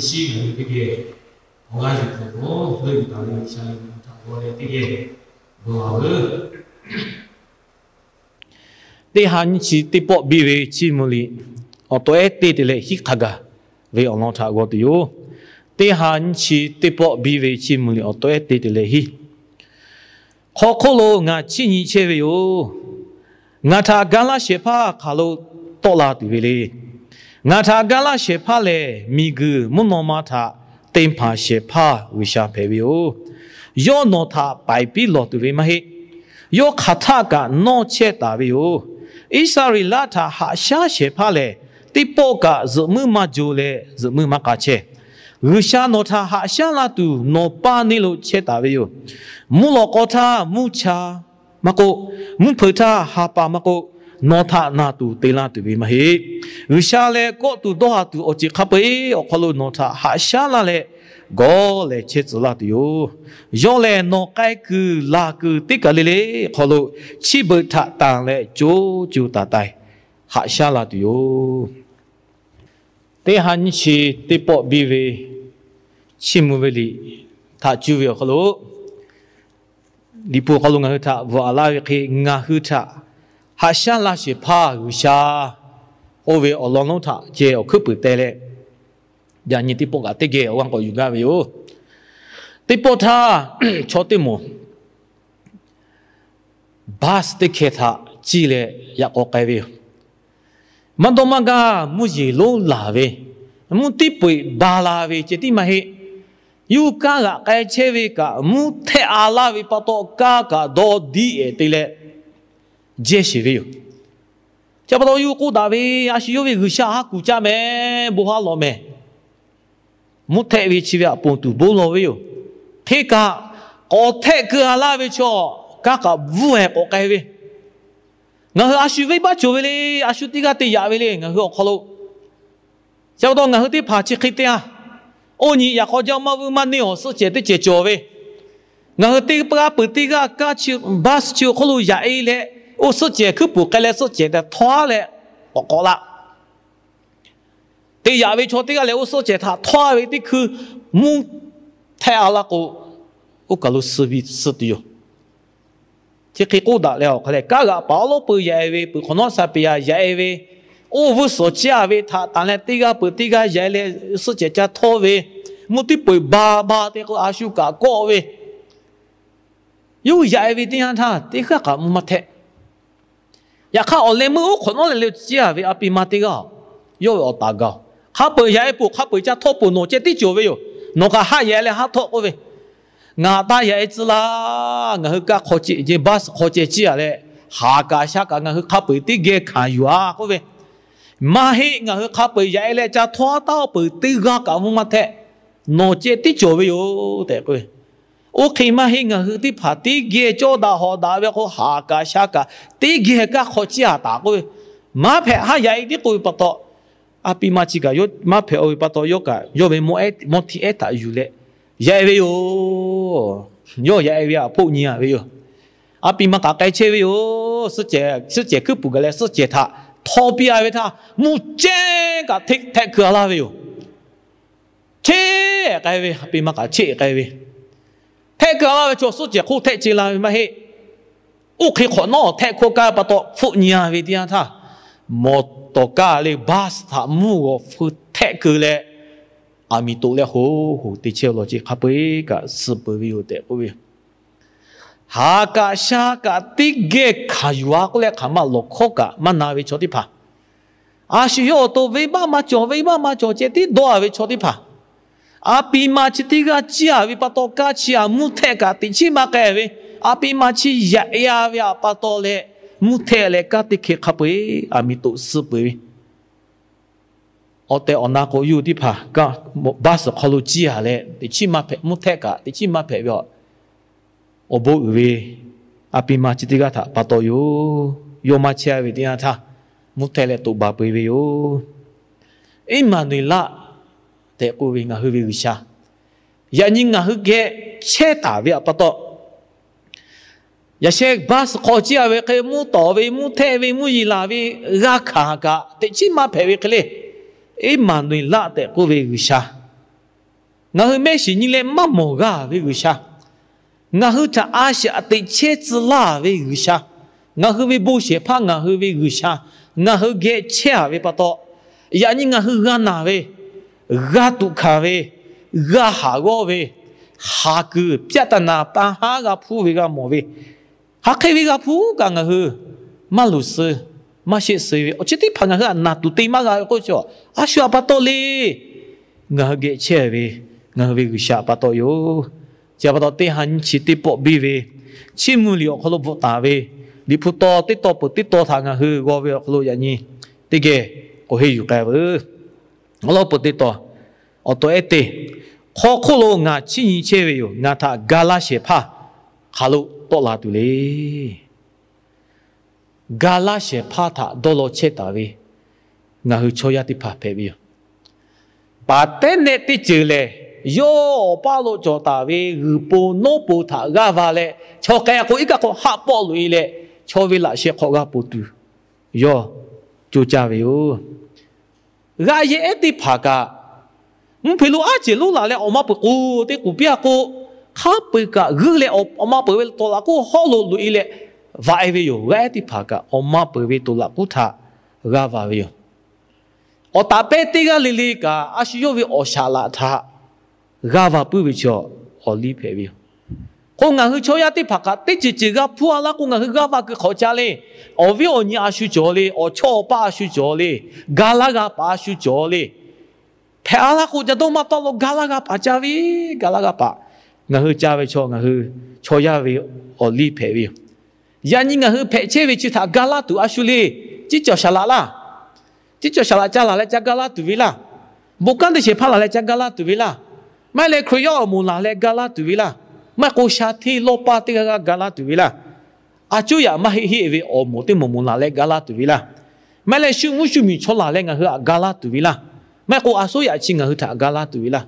Chi ngaˬ hui teˇ geh awˬ g'aˇ yuˬ hk'awꞈ nawˉ leuˆ yuˬ taˍ ve G'uiˬsha ve htaꞈ g'aw leh teˇ geh bon a veuˬ. Teˇ ha nyiˇ chi teˇ pawˆ biˇ ve Chiˇ mvuh liꞈ awˬ to ehˉ teˇ te leh hiˉ hk'a gaˬ ve awˬ lawn htaꞈ g'aw tuˬ yoˬ. Teˇ ha nyiˇ chi teˇ pawˆ biˇ ve Chiˇ mvuh liꞈ awˬ to ehˉ teˇ te leh hiˉ. Hk'aw hk'oˆ lo ngaˬ chiˇ nyi chehˇ ve yoˬ. Ngaˬ htaꞈ ga laˇ shehˍ hpaˇ hk'aˬ lo tawˆ la tuˬ ve le. Ngaˬ htaꞈ ga laˇ shehˍ hpaˇ lehˬ, miˬguiˬ mvuhˇ naw ma htaꞈ te hpanˍ shehˍ hpaˇ G'uiˬsha hpehꞈ ve yoˬ. Yawˇ nawˬ htaꞈ paiˍ piˉ lawˬ tuˬ ve maˇ heˆ. Yawˇ hk'aˬ htaˆ kaꞈ nawˇ chehˇ taˍ ve yoˬ. Iˉsaˍreˍlaˆ htaꞈ haꞈ shaˉ shehˍ hpaˇ lehˬ, teˇ pawˆ kaꞈ zuhꞈ muiˉ maˇ jo leh zuhꞈ muiˉ maˇ k'a chehˇ. G'uiˬsha nawˬ htaꞈ haꞈ shaˉ laˇ tuˬ nawˬ paˇ neˇ lo chehˇ taˍ ve yoˬ. Mvuhˇ lawꞈ k'aw htaˇ mvuhˇ cha maˇ k'oˆ, mvuhˇ hpeuꞈ htaˇ ha pa maˇ k'oˆ, nawˬ htaꞈ naˬ tuˬ te laˇ tuˬ ve maˇ heˆ. G'uiˬsha leh kawˆ tuˬ dawˇ ha tuˬ awˬ ceuˬ hk'a peu-eˬ awˬ hk'aw lo nawˬ htaꞈ haꞈ shaˉ laˇ leh gawˇ lehˬ chehˇ tcuh laˇ tuˬ yoˬ. Yawˇ lehˬ nawˬ k'ai kuiˬ laˬ kuiˬ teˇ kaˬ le le awˬ hk'aw lo chi beuꞈ htaꞈ tanˬ leh co co taiˍ taiˍ haꞈ shaˉ la tuˬ yoˬ. Teˇ ha nyiˇ chi teˇ pawˆ biˇ ve Chiˇ mvuh ve liꞈ htaꞈ cuˇ ve awˬ hk'aw lo Liꞈ hpu awˬ hk'aw lo ngaˬ hui htaꞈ bvuhꞈ laˇ ve hk'e, ngaˬ hui htaꞈ haꞈ shaˉ laˇ shehˍ hpaˇ G'uiˬsha oˇ ve awˬ lawn lonˉ htaꞈ ceh awˬ hkuiˉ puiˍ teh leh, yaꞈ nyi teˇ pawˆ kaꞈ teˇ geh awˬ g'aˇ k'awꞈ yuˬ gaˇ ve yoˬ. Teˇ pawˆ htaˇ, chaw teˇ moˍ bus teˇ hkeh htaꞈ ciˇ leh yaꞈ k'aw k'ai ve yoˬ. Maˇ dawˇ maˇ gaˇ mvuhˇ yeˬ lonˉ laˬ ve, mvuhˇ tiˉ peu-eˬ ba la ve ceh tiˉ maˇ heˆ. Yuˇ kanˉ g'aꞈ k'ai chehˇ ve kaꞈ, mvuhˇ htehˆ a laˇ ve pa taw, kanˉ kaꞈ dawˇ diˆ ehˍ te leh jehˇ sheˍ ve yoˬ. Chi pa taw yuˇ k'oˆ daꞈ ve, A shu yawˇ ve G'uiˬsha ha kuˬ caˇ mehˍ, bon ha lawˬ mehˍ. Mvuhˇ htehˆ ve chi ve aꞈ poˍ tuˬ bon lawˬ ve yoˬ. Hk'e kaꞈ, k'awꞈ htehˆ keu a laˇ ve chaw, kanˉ kaꞈ bvuhˇ ehˍ k'awꞈ k'ai ve. Ngaˬ hui a shu venˇbaˆ cawˬ ve le, a shu teˇ g'aˇ te yaꞈ ve le, ngaˬ hui awˬ hk'aw lo. Chi pa taw ngaˬ hui teˇ hpaˍ chi hk'e te-a. Oˇ nyi yaꞈ k'aw jaˇ maˇ vuiˇ maˇ neˇ awˬ suhˆ cehˬ teˇ cehˬ cawˬ ve. Ngaˬ hui teˇ g'aˇ peuˬ teˇ g'aˇ kaˇ chi, bus chi awˬ hk'oˆ lo yaꞈ-e leh, oˇ suhˆ cehˬ hkuiˉ puˍ k'ai leh suhˆ cehˬ htaꞈ htawˇ-a leh k'awꞈ k'awꞈ la. Te yaꞈ ve chaw teˇ g'aˇ lehˬ, oˇ suhˆ cehˬ htaꞈ htawˇ-a ve teˇ hkui mvuhˇ htehˆ a laˇ k'o, oˇ kaˬ lo suh tuˬ yoˬ. Chi hk'e k'oˆ daꞈ leh awˬ hk'a lehˬ, kanˉ g'aꞈ paˍ awˉ lawˉ peu yaꞈ-e ve, peuˬ hk'awꞈ nawˉ sha peˍ yaꞈ-e ve, oˇ vuiˇ suhˍ ciˇ-a ve htaꞈ tanˬ leh teˇ g'aˇ peuˬ teˇ g'aˇ yaꞈ-e leh suhˆ cehˬ ca htawˇ ve, mvuhˇ tiˉ peu-eˬ ba ba te k'o, a shu kaꞈ kawˆ ve yawˇ hui yaꞈ-e ve teˇ yanˇ htaˇ, teˇ g'aˇ kaꞈ mvuhˇ maˇ htehˆ. Yaꞈ hk'aˇ, awˬ leh meuˇ oˉ hk'awꞈ nawˉ leh le ciˇ-a ve a pi ma teˇ g'aˇ, yawˇ ve awˬ taˍ gaˬ-oˬ. Hk'a peu-eˬ yaꞈ-e peuˬ, hk'a peu-eˬ ca htawˇ peuˬ, nawˬ ceh tiˉ cawˬ ve yoˬ. Nawˬ kaꞈ haˆ yaꞈ-e leh haˆ htawˆ k'oˆ ve, Ngaˬ taˇ yaꞈ-e tcuh laˇ. Ngaˬ hui kaˇ hk'aw ceh, bus hk'aw ceh ciˇ-a leh, haˍ kaꞈ shaˉ kaꞈ ngaˬ hui hk'a peu-eˬ teˇ geh hkanˍ yuˬ-a k'oˆ ve, Maˇ heˆ, ngaˬ hui hk'a peu-eˬ yaꞈ-e leh ca htawˇ taˉ-o peuˬ, teˇ g'aˇ kaꞈ mvuhˇ maˇ htehˆ. Nawˬ ceh tiˉ cawˬ ve yoˬ tehꞈ k'oˆ ve. Oˇ hk'e maˇ heˆ, ngaˬ hui teˇ hpaˍ teˇ geh cawˇ daꞈ hawˍ daꞈ ve k'o, haˍ kaꞈ shaˉ kaꞈ teˇ geh kaˇ hk'aw ciˇ-a taˍ k'oˆ ve, Maˇ hpehꞈ, haˆ yaꞈ-e tiˉ k'oˆ ve pa taw, a pi ma chi kaꞈ maˇ hpehꞈ-o ve pa taw, yawˇ kaꞈ yawˇ ve mawˇ hti ehˉ htaꞈ yuˬ leh yaꞈ-e ve yoˬ. Yawˇ yaꞈ-e ve aꞈ hpoˆ nyi-a ve yoˬ. A pi ma kaꞈ k'ai chehˇ ve yoˬ. Suhˆ cehˬ hkuiˉ puˍ gaˬ leh suhˆ cehˬ htaꞈ htawˇ piˇ-a ve htaˇ, mvuhˇ cehˬ kaꞈ hteˆ keu-a laˇ ve yoˬ. Cheˇ k'ai ve, a pi ma kaꞈ cheˇ k'ai ve, hteˆ keu-a laˇ ve chaw suhˆ cehˬ hk'oˆ hteˆ ce la ve maˇ heˆ. Oˇ hk'e hk'awꞈ nawˉ hteˆ hkawˇ kaˇ pa taw hpfuhˆ nyi-a ve teˇ yanˇ htaˇ, mawˬ tawˍ kaˇ le bus htaꞈ mvuhˇ g'awˬ hpfuh hteˆ keu leh, aˬ miˍ toꞈ leh hoꞈ hoꞈ te chehˇ law ce hk'a peu-eˬ kaꞈ suh peuˬ ve yoˬ tehꞈ k'oˆ ve yoˬ. Haˍ kaꞈ shaˉ kaꞈ teˇ geh hkanˍ yuˬ-a k'oˆ leh hk'aˬ ma lawˬ hkawˇ kaꞈ maˇ na ve chaw teˇ hpaˍ, a shu yawˇ awˬ to venˇbaˆ maˇ cawˬ, venˇbaˆ maˇ cawˬ ceh tiˉ dawˇ-a ve chaw teˇ hpaˍ, a pi ma chi teˇ g'aˇ ciˇ-a ve pa taw, kaˇ chi aꞈ mvuhˇ htehˆ kaꞈ teꞈ chiˉ maˇ k'ai ve, a pi ma chi yaꞈ-e-a ve aꞈ pa taw leh, mvuhˇ htehˆ leh kaˇ teˇ hkeh hk'a peu-eˬ aˬ miˍ toꞈ suh peuˬ ve. Awˬ tehˬ awˬ na k'o, yawˇ hui teˇ hpaˍ bus hk'aw lo ciˇ-a leh teꞈ chiˉ maˇ hpehꞈ, mvuhˇ htehˆ kaꞈ teꞈ chiˉ maˇ hpehꞈ ve, awˬ bon uiˍ ve a pi ma chi teˇ g'aˇ htaꞈ pa taw yoˬ. Yawˇ maˇ chehˇ ve teˇ yanˇ htaˇ, mvuhˇ htehˆ leh toꞈ baˬ peu-eˬ ve yoˬ. Iˉmaˍnuˍeˍlaˆ tehꞈ k'oˆ ve ngaˬ hui ve G'uiˬsha, yaꞈ nyi ngaˬ hui geh chehˇ taˍ ve aꞈ pa taw, yaꞈ sheh bus hk'aw ciˇ-a ve hk'e, mvuhˇ tawˍ ve, mvuhˇ htehˆ ve, mvuhˇ yeˬ laˬ ve, g'a hkanˍ kaꞈ teꞈ chiˉ maˇ hpehꞈ ve hk'e le, Iˉmaˍnuˍeˍlaˆ tehꞈ k'oˆ ve G'uiˬsha Ngaˬ hui mehˆ shiˍ nyi leh maˇ mawˬ g'a ve G'uiˬsha, ngaˬ hui htaꞈ a shaꞈ teꞈ chehˇ tcuh laˇ ve G'uiˬsha, ngaˬ hui ve bon shehˍ hpaˇ ngaˬ hui ve G'uiˬsha, ngaˬ hui geh chehˇ a ve pa taw, yaꞈ nyi ngaˬ hui g'a naˬ ve, g'a tuꞈ hkanˍ ve, g'a haˍ g'awˇ ve, haˍ kuiˬ pyaˆ taˍ naˍ taˇ haˉ g'a hpuˇ ve g'a mawˬ ve, hk'aˬ hk'e ve g'a hpuˇ kaꞈ ngaˬ hui maˇ luˬ suh, maˇ shehˆ suh ve awˬ chi teˇ hpaˍ ngaˬ hui htaꞈ naˬ tuˬ te maˇ g'a ve k'oˆ ve chaw, a shu htaꞈ pa taw le, ngaˬ hui geh chehˇ ve, ngaˬ hui ve G'uiˬsha pa taw yoˬ. Chi pa taw teˇ ha nyiˇ chi teˇ pawˆ biˇ ve, chiˇ mvuh liꞈ awˬ hk'aw lo bvuhꞈ taˍ ve, Liꞈ hpu taw teˇ taw peuˬ teˇ taw htaꞈ ngaˬ hui g'aw ve awˬ hk'aw lo yaꞈ nyi teˇ geh k'oˆ henˇ yuˬ k'ai veuˬ. Awˬ lawn peuˬ teˇ taw, awˬ taw ehˉ teˇ, hk'aw hk'oˆ lo ngaˬ chiˇ nyi chehˇ ve yoˬ. Ngaˬ htaꞈ ga laˇ shehˍ hpaˇ hk'aˬ lo tawˆ la tuˬ le. Ga laˇ shehˍ hpaˇ htaꞈ dawˇ law chehˇ taˍ ve ngaˬ hui chaw yaˇ teˇ hpaˍ hpehꞈ ve yoˬ. Paˍ tehˉ nehˆ teˇ ceuˬ lehˬ, yawˇ awˬ paˇ lo cawˬ taˍ ve g'uiˬ po nawˉ po htaꞈ g'aˇ va leh, chaw k'ai k'o iˉ kaˆ hk'aw haˆ pawˆ loꞈ e leh, chaw ve laꞈ sheh hk'aw g'a ponˬ tuˬ yawˇ co caˇ ve yoˬ. G'aˇ yehˬ ehˉ teˇ hpaˍ kaꞈ, mvuhˇ hpeꞈ lo aˉ cehˬ lonˉ laˬ leh awˬ ma peuˬ k'o, teˇ k'oˍ piˇ a k'o, hk'a peu-eˬ kaꞈ g'uiˇ leh awˬ ma peuˬ ve tawˍ laꞈ k'uˉ hawˉ lo loꞈ e leh vaꞈ e ve yoˬ. G'aˇ ehˉ teˇ hpaˍ kaꞈ awˬ ma peuˬ ve tawˍ laꞈ k'uˉ htaꞈ g'aˇ va ve yoˬ. Awˬ taˍ pehˇ teˇ g'aˇ le le kaꞈ, a shu yawˇ ve awˬ shaˍ laꞈ htaꞈ g'aˇ va puiˉ ve chaw awˬ liˇ hpehꞈ ve yoˬ. K'o ngaˬ hui chaw yaˇ teˇ hpaˍ kaꞈ teˇ ceuˬ ceuˬ g'a hpuˇ a laˇ k'o, ngaˬ hui g'aˇ va keu hk'awꞈ ca le. Awˬ viˉ awˬ nyi a shu cawˬ le. Awˬ chawˇ awˬ paˇ a shu cawˬ le. Ga laˇ g'a paˍ a shu cawˬ le. Hpehꞈ a laˇ k'o, ca dawˇ maˇ tawˆ lo ga laˇ g'a paˍ ca ve, ga laˇ g'a paˍ ngaˬ hui ca ve chaw, ngaˬ hui chaw yaˇ ve awˬ liˇ hpehꞈ ve yoˬ. Yaꞈ nyi ngaˬ hui hpehꞈ chehˇ ve chi htaꞈ ga laˇ tuˬ a shu le. Ciˉ cawˬ shaˍ laꞈ laˇ. Ciˉ cawˬ shaˍ laꞈ ca laˬ leh ca ga laˇ tuˬ ve laˇ. Bon kanˉ te shehˍ hpaˇ laˬ leh ca ga laˇ tuˬ ve laˇ. Maˇ heˆ leh Hkriꞈ yaˇ awˬ moˍ laˬ leh ga laˇ tuˬ ve laˇ. Maˇ heˆ k'o sha hteˇ lawˇ paˇ teˇ g'aˇ g'aˇ ga laˇ tuˬ ve laˇ. A cuˉ yaꞈ maˇ heˆ heˆ ve awˬ moˍ teˇ moˍ moˍ laˬ leh ga laˇ tuˬ ve laˇ. Maˇ heˆ leh shu mvuhˇ shu miˬ chaw laˬ leh ngaˬ hui htaꞈ ga laˇ tuˬ ve laˇ. Maˇ heˆ k'o a suˉ yaꞈ chi ngaˬ hui htaꞈ ga laˇ tuˬ ve laˇ.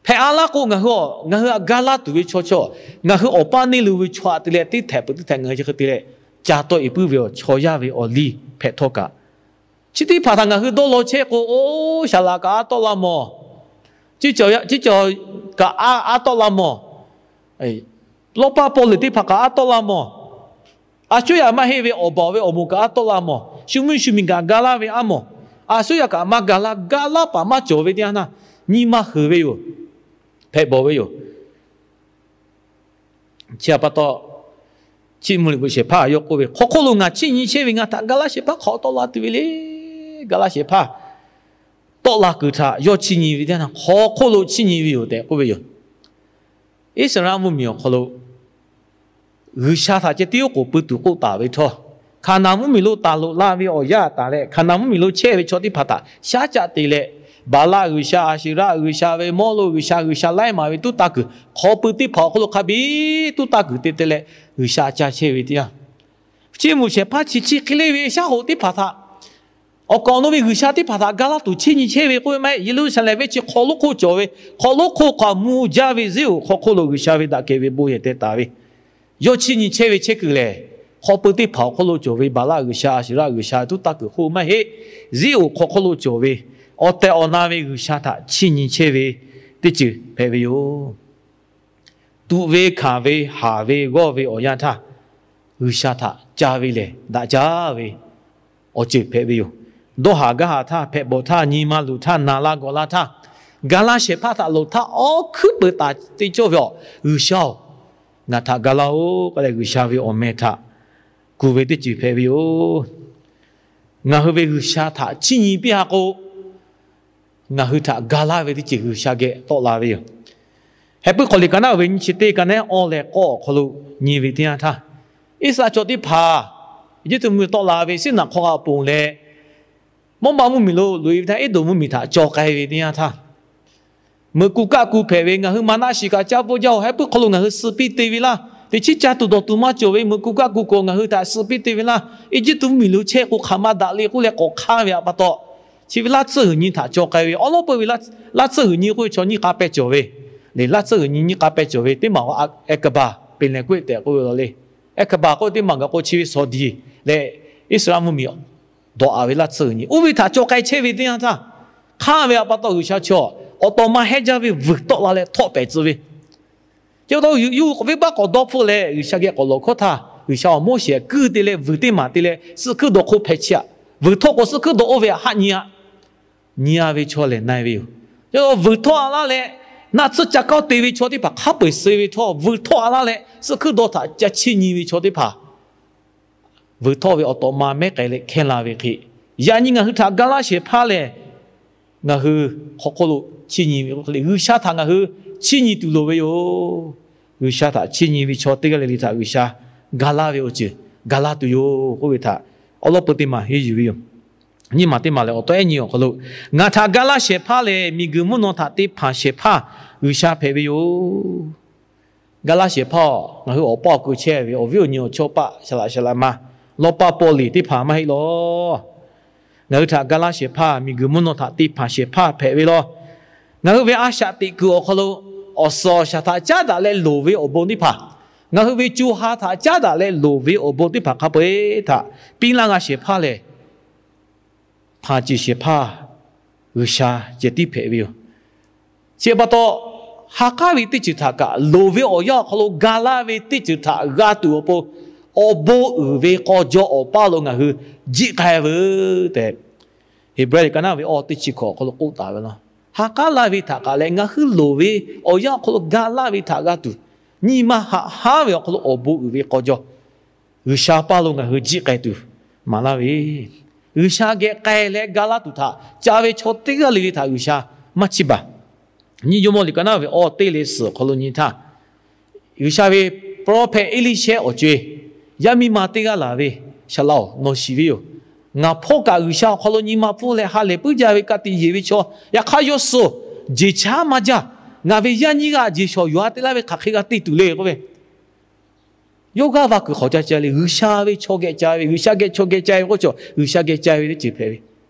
Hpehꞈ a laˇ k'o ngaˬ hui, ngaˬ hui htaꞈ ga laˇ tuˬ ve chaw chaw, ngaˬ hui awˬ paˇ neˇ lo ve chaw htaꞈ te leh teˇ htehꞈ peuˬ teˇ htehꞈ ngaˬ hui chi hk'e te leh ca tawˆ e puiˉ ve awˬ chaw yaˇ ve awˬ liˇ hpehꞈ htawˇ kaꞈ, chi teˇ hpaˍ htaꞈ ngaˬ hui dawˇ law chehˇ k'o, oˇ shaˍ laꞈ kaꞈ a tawˆ la mawˬ. Ciˉ cawˬ kaꞈ a tawˆ la mawˬ. Lawˇ paˇ paw leuˬ teˇ hpaˍ kaꞈ a tawˆ la mawˬ. A cuˉ yaꞈ maˇ heˆ ve awˬ baˬ ve awˬ moˍ kaꞈ a tawˆ la mawˬ. Shu mvuhˇ shu miˬ kaꞈ ga laˇ ve a mawˬ. A suˉ yaꞈ kaꞈ maˇ ga laˇ, ga laˇ paˍ maˇ cawˬ ve teˇ yanˇ htaˇ, nyi ma heuˬ ve yoˬ. Hpehꞈ bawˬ ve yoˬ. Chi htaꞈ pa taw, Chiˇ mvuh liꞈ bvuhꞈ shehˍ hpaˇ yawˇ k'oˆ ve, Hk'aw hk'oˆ lo ngaˬ chiˇ nyi chehˇ ve ngaˬ htaꞈ ga laˇ shehˍ hpaˇ hk'awꞈ tawˆ la tuˬ ve le. Ga laˇ shehˍ hpaˇ tawˆ la kuiˬ htaꞈ yawˇ chiˇ nyi ve teˇ yanˇ, hk'aw hk'oˆ lo chiˇ nyi ve yoˬ tehꞈ k'oˆ ve yoˬ. Iˉsaˍreˍlaˆ mvuhˇmiˬ awˬ hk'aw lo G'uiˬsha htaꞈ ceh tiˉ oˉ k'oˍ pui tuˬ k'oˆ taˍ ve htawˇ, Hkaˍnanˍ mvuhˇmiˬ lo taˍ loꞈ la ve awˬ yanˇ taˍ leh, Hkaˍnanˍ mvuhˇmiˬ lo chehˇ ve chaw teˇ hpaˍ htaꞈ shaˉ caˆ te leh, Baˍlaˆ g'uiˬsha, Aˍsheˍraˆ g'uiˬsha ve, mawˇ lo g'uiˬsha, g'uiˬsha laiˉ maˍ ve tuˉ taˇ kuiˬ hk'aw pui teˇ hpaˍ awˬ hk'oˆ lo hk'a biˇ tuˉ taˇ kuiˬ te te leh G'uiˬsha ca chehˇ ve teˇ yanˇ, Chiˇ mvuh shehˍ hpaˇ chi chi hk'e le ve shaˉ hoꞈ teˇ hpaˍ htaꞈ, awˬ kaˍ awˬ nu ve g'uiˬsha teˇ hpaˍ htaꞈ ga laˇ tuˬ chiˇ nyi chehˇ ve k'oˆ ve maˇ heˆ. Yeˍruˆsaˍlehnˍ venˇ chi hk'aw lonˉ hk'oˆ cawˬ ve, hk'aw lonˉ hk'oˆ k'awꞈ mvuh jaˇ ve Ziˉonˍ hk'aw hk'oˆ lo G'uiˬsha ve daꞈ kehˬ ve bon yehˬ teh taˍ ve, yawˇ chiˇ nyi chehˇ ve chehˇ kuiˬ lehˬ, hk'aw pui teˇ hpaˍ awˬ hk'oˆ lo cawˬ ve Baˍlaˆ g'uiˬsha, Aˍsheˍraˆ g'uiˬsha tuˉ taˇ kuiˬ hk'oˆ maˇ heˆ. Ziˉonˍ hk'aw hk'oˆ lo cawˬ ve awˬ tehˬ awˬ na ve G'uiˬsha htaꞈ chiˇ nyi chehˇ ve teˇ ceuˬ hpehꞈ ve yoˬ. Tuꞈ ve, hkanˍ ve, haˍ ve, g'awˇ ve awˬ yanˇ htaˇ, G'uiˬsha htaꞈ ca ve lehˬ daꞈ jaˇ ve awˬ ceuˬ hpehꞈ ve yoˬ. Dawˇ haˍ gaˇ haˍ htaˇ, hpehꞈ bawˬ htaˇ, nyi ma luˬ htaˇ, naˍ la gawˬ la htaˇ, ga laˇ shehˍ hpaˇ htaꞈ loˍ htaˇ awˬ hkuiˉ peuˬ taˍ te cawˇ ve awˬ, G'uiˬsha-oˬ, ngaˬ htaꞈ ga laˇ-oˆ k'oˆ leh G'uiˬsha ve awˬ meh htaꞈ kuˬ ve teˇ ceuˬ hpehꞈ ve yoˬ. Ngaˬ hui ve G'uiˬsha htaꞈ chiˇ nyi piˇ ha k'o, ngaˬ hui htaꞈ ga laˇ ve teˇ ceuˬ G'uiˬsha geh tawˆ la ve yoˬ. Heh puiˉ hk'aw liꞈ ka naˉ ve nyi chi teˇ ka nehˉ awˇ leh k'awˇ awˬ hk'aw lo nyi ve teˇ yanˇ htaˇ, Iˉsaˍreˍlaˆ chaw teˇ hpaˍ Eˇjiˇtuꞈ mvuhˇmiˬ tawˆ la ve Siˉnaꞈ hk'aw g'a ponˬ leh, Mawˇbaˆ mvuhˇmiˬ lo loꞈ e ve htaˇ Eˇdonˍ mvuhˇmiˬ htaꞈ caw k'ai ve teˇ yanˇ htaˇ, meuꞈ ku kaˆ ku hpehꞈ ve, ngaˬ hui Maˍnaˆshiˍ kaꞈ caˇ bvuhˇ jaˇ-oˬ, heh puiˉ hk'aw lo ngaˬ hui suh piˇ te ve laˇ. Teˇ chiˉ caˇ tuˬ dawˬ tuˬ maˇ cawˬ ve meuꞈ ku kaˆ ku k'o, ngaˬ hui htaꞈ suh piˇ te ve laˇ. Eˇjiˇtuꞈ mvuhˇmiˬ lo chehˇ k'o hk'aˬ ma daꞈ le k'oˆ leh k'awꞈ hk'aˇ ve pa taw, chi ve laˇ tsuhˇ g'uiˬ nyi htaꞈ caw k'ai ve awˉ lawˉ peuˬ ve, laˇ tsuhˇ g'uiˬ nyi k'oˆ ve chaw nyiˇ k'a pehˇ cawˬ ve le. Laˇ tsuhˇ g'uiˬ nyi nyiˇ k'a pehˇ cawˬ ve teˇ maˬ a, Aˍkeˍbaˍ peˬ lehˬ k'oˆ tehꞈ k'oˆ ve la le. Aˍkeˍbaˍ k'oˆ ve teˇ maˬ gaˬ k'o chi ve Sawˍdiˍ leh Iˉsaˍreˍlaˆ mvuhˇmiˬ dawꞈ a ve laˇ tsuhˇ g'uiˬ nyi oˇ ve htaꞈ caw k'ai chehˇ ve teˇ yanˇ htaˇ, hk'aˇ ve pa taw G'uiˬsha chaw awˬ tawꞈ ma hehˉ jaˇ ve vuiˬ tawˆ la leh htawˆ pehˍ tcuh ve. Chi pa taw yuˬ yuˬ k'awꞈ venˇbaˆ k'awꞈ dawˇ hpfuhˆ leh G'uiˬsha geh k'awꞈ lawˬ hkawˇ htaˇ, G'uiˬsha awˬ Moˉseˍ kuiˇ te leh vuiˬ teˇ maˬ te leh suhˆ hkuiˉ dawˬ hk'oˆ hpehꞈ chi aꞈ. Vuiˬ htawˆ k'o suhˆ hkuiˉ dawˬ oˇ ve aꞈ haˆ nyi aꞈ. Nyi-a ve chaw lehˬ na-e ve yoˬ. Vuiˬ htawˆ-a laˇ leh, naˆ tsuhˇ ca kaˇ te ve chaw teˇ hpaˍ hk'a peu-eˬ suh ve htawˇ, vuiˬ htawˆ-a laˇ leh suhˆ hkuiˉ dawˬ htaꞈ ca chiˇ nyi ve chaw teˇ hpaˍ vuiˬ htawˆ ve awˬ tawꞈ ma mehˉ k'ai leh hkehˇ la ve hk'e, yaꞈ nyi ngaˬ hui htaꞈ ga laˇ shehˍ hpaˇ lehˬ, ngaˬ hui hk'aw hk'oˆ lo chiˇ nyi ve k'o, G'uiˬsha htaꞈ ngaˬ hui chiˇ nyi tuˬ loˍ ve yoˬ. G'uiˬsha htaꞈ chiˇ nyi ve chaw teˇ g'aˇ le le htaꞈ G'uiˬsha ga laˇ ve awˬ ceuˬ ga laˇ tuˬ yoˬ k'oˆ ve htaꞈ awˉ lawˉ peu teˇ maˬ henˇ yuˬ ve yoˬ. Nyiˇ maˬ teˇ maˬ lehˬ, awˬ taw ehˉ nyi awˬ hk'aw lo, ngaˬ htaꞈ ga laˇ shehˍ hpaˇ lehˬ, miˬguiˬ mvuhˇ naw htaꞈ te hpanˍ shehˍ hpaˇ G'uiˬsha hpehꞈ ve yoˬ. Ga laˇ shehˍ hpaˇ-oˬ, ngaˬ hui awˬ paˇ awˬ kuˬ chehˇ ve awˬ viˉ awˬ nyi awˬ chawˇ paˆ, saˍ laꞈ saˍ laꞈ ma, lawˇ paˇ paw liꞈ teˇ hpaˍ maˇ heˆ lawˬ. Ngaˬ hui htaꞈ ga laˇ shehˍ hpaˇ miˬguiˬ mvuhˇ naw htaꞈ te hpanˍ shehˍ hpaˇ hpehꞈ ve lawˬ. Ngaˬ hui ve a shaꞈ teꞈ kuiˬ awˬ hk'aw lo awˬ suhˍ awˬ shaˍ htaꞈ caˉ daꞈ leh loˍ ve awˬ bon teˇ hpaˍ, ngaˬ hui ve co ha htaꞈ caˉ daꞈ leh loˍ ve awˬ bon teˇ hpaˍ hk'a peu-eˬ htaꞈ piˇ laˇ g'a shehˍ hpaˇ lehˬ, hpanˍ ceˬ shehˍ hpaˇ G'uiˬsha ceh tiˉ hpehꞈ ve yoˬ. Chi pa taw, ha k'aˉ ve teˇ ceuˬ htaꞈ kaꞈ loˍ ve awˬ yanˇ awˬ hk'aw lo ga laˇ ve teˇ ceuˬ htaꞈ g'a tuˬ awˬ pon, awˬ bon uiˍ ve k'aw jaw awˬ paˇ lo ngaˬ hui jiˆ k'ai veuˬ tehꞈ, Heˍbrehˇ liꞈ ka naˉ ve awˇ teˇ chi hkawꞈ awˬ hk'aw lo k'oˆ taˍ ve laˇ. Ha k'aˉ laˇ ve htaꞈ kaꞈ leh ngaˬ hui loˍ ve awˬ yanˇ awˬ hk'aw lo ga laˇ ve htaꞈ g'a tuˬ, nyi ma haꞈ haˉ ve awˬ hk'aw lo awˬ bon uiˍ ve k'aw jaw G'uiˬsha paˇ lo ngaˬ hui jiˆ k'ai tuˬ maˍ laˇ ve, G'uiˬsha geh k'ai leh ga laˇ tuˬ htaꞈ ca ve chaw teˇ g'aˇ le le htaꞈ G'uiˬsha maˇ chiˇ baˬ. Nyiˇ Jawˇmawˇ liꞈ ka naˉ ve awˇ teˇ leh suhˍ awˬ hk'aw lo nyi htaˇ, G'uiˬsha ve prophet Eˇliˇshehˇ awˬ co-e, yaˇ miˇ ma teˇ g'aˇ laˬ ve, Saˍ laꞈ-oˬ, nawˬ shiˍ ve yoˬ. Ngaˬ hpawˇ kaꞈ G'uiˬsha awˬ hk'aw lo nyi ma pfuhˇ leh ha lehˬ puiˉ jaˇ ve ka tiꞈ yeˬ ve chaw, yaꞈ hk'aˇ yawˇ suh jeˬ chaˉ maˇ jaˇ. Ngaˬ ve yaˇ nyiˇ g'aˇ jeˬ shawˍ yuˬ-a te laˇ ve hk'aˬ hk'e g'a te tuˬ le k'oˆ ve, yawˇ g'aˇ va kuiˬ hk'awꞈ ca ca le, G'uiˬsha ve chaw geh ca ve, G'uiˬsha geh chaw geh ca ve k'oˆ chaw, G'uiˬsha geh ca ve teˇ ceuˬ hpehꞈ ve.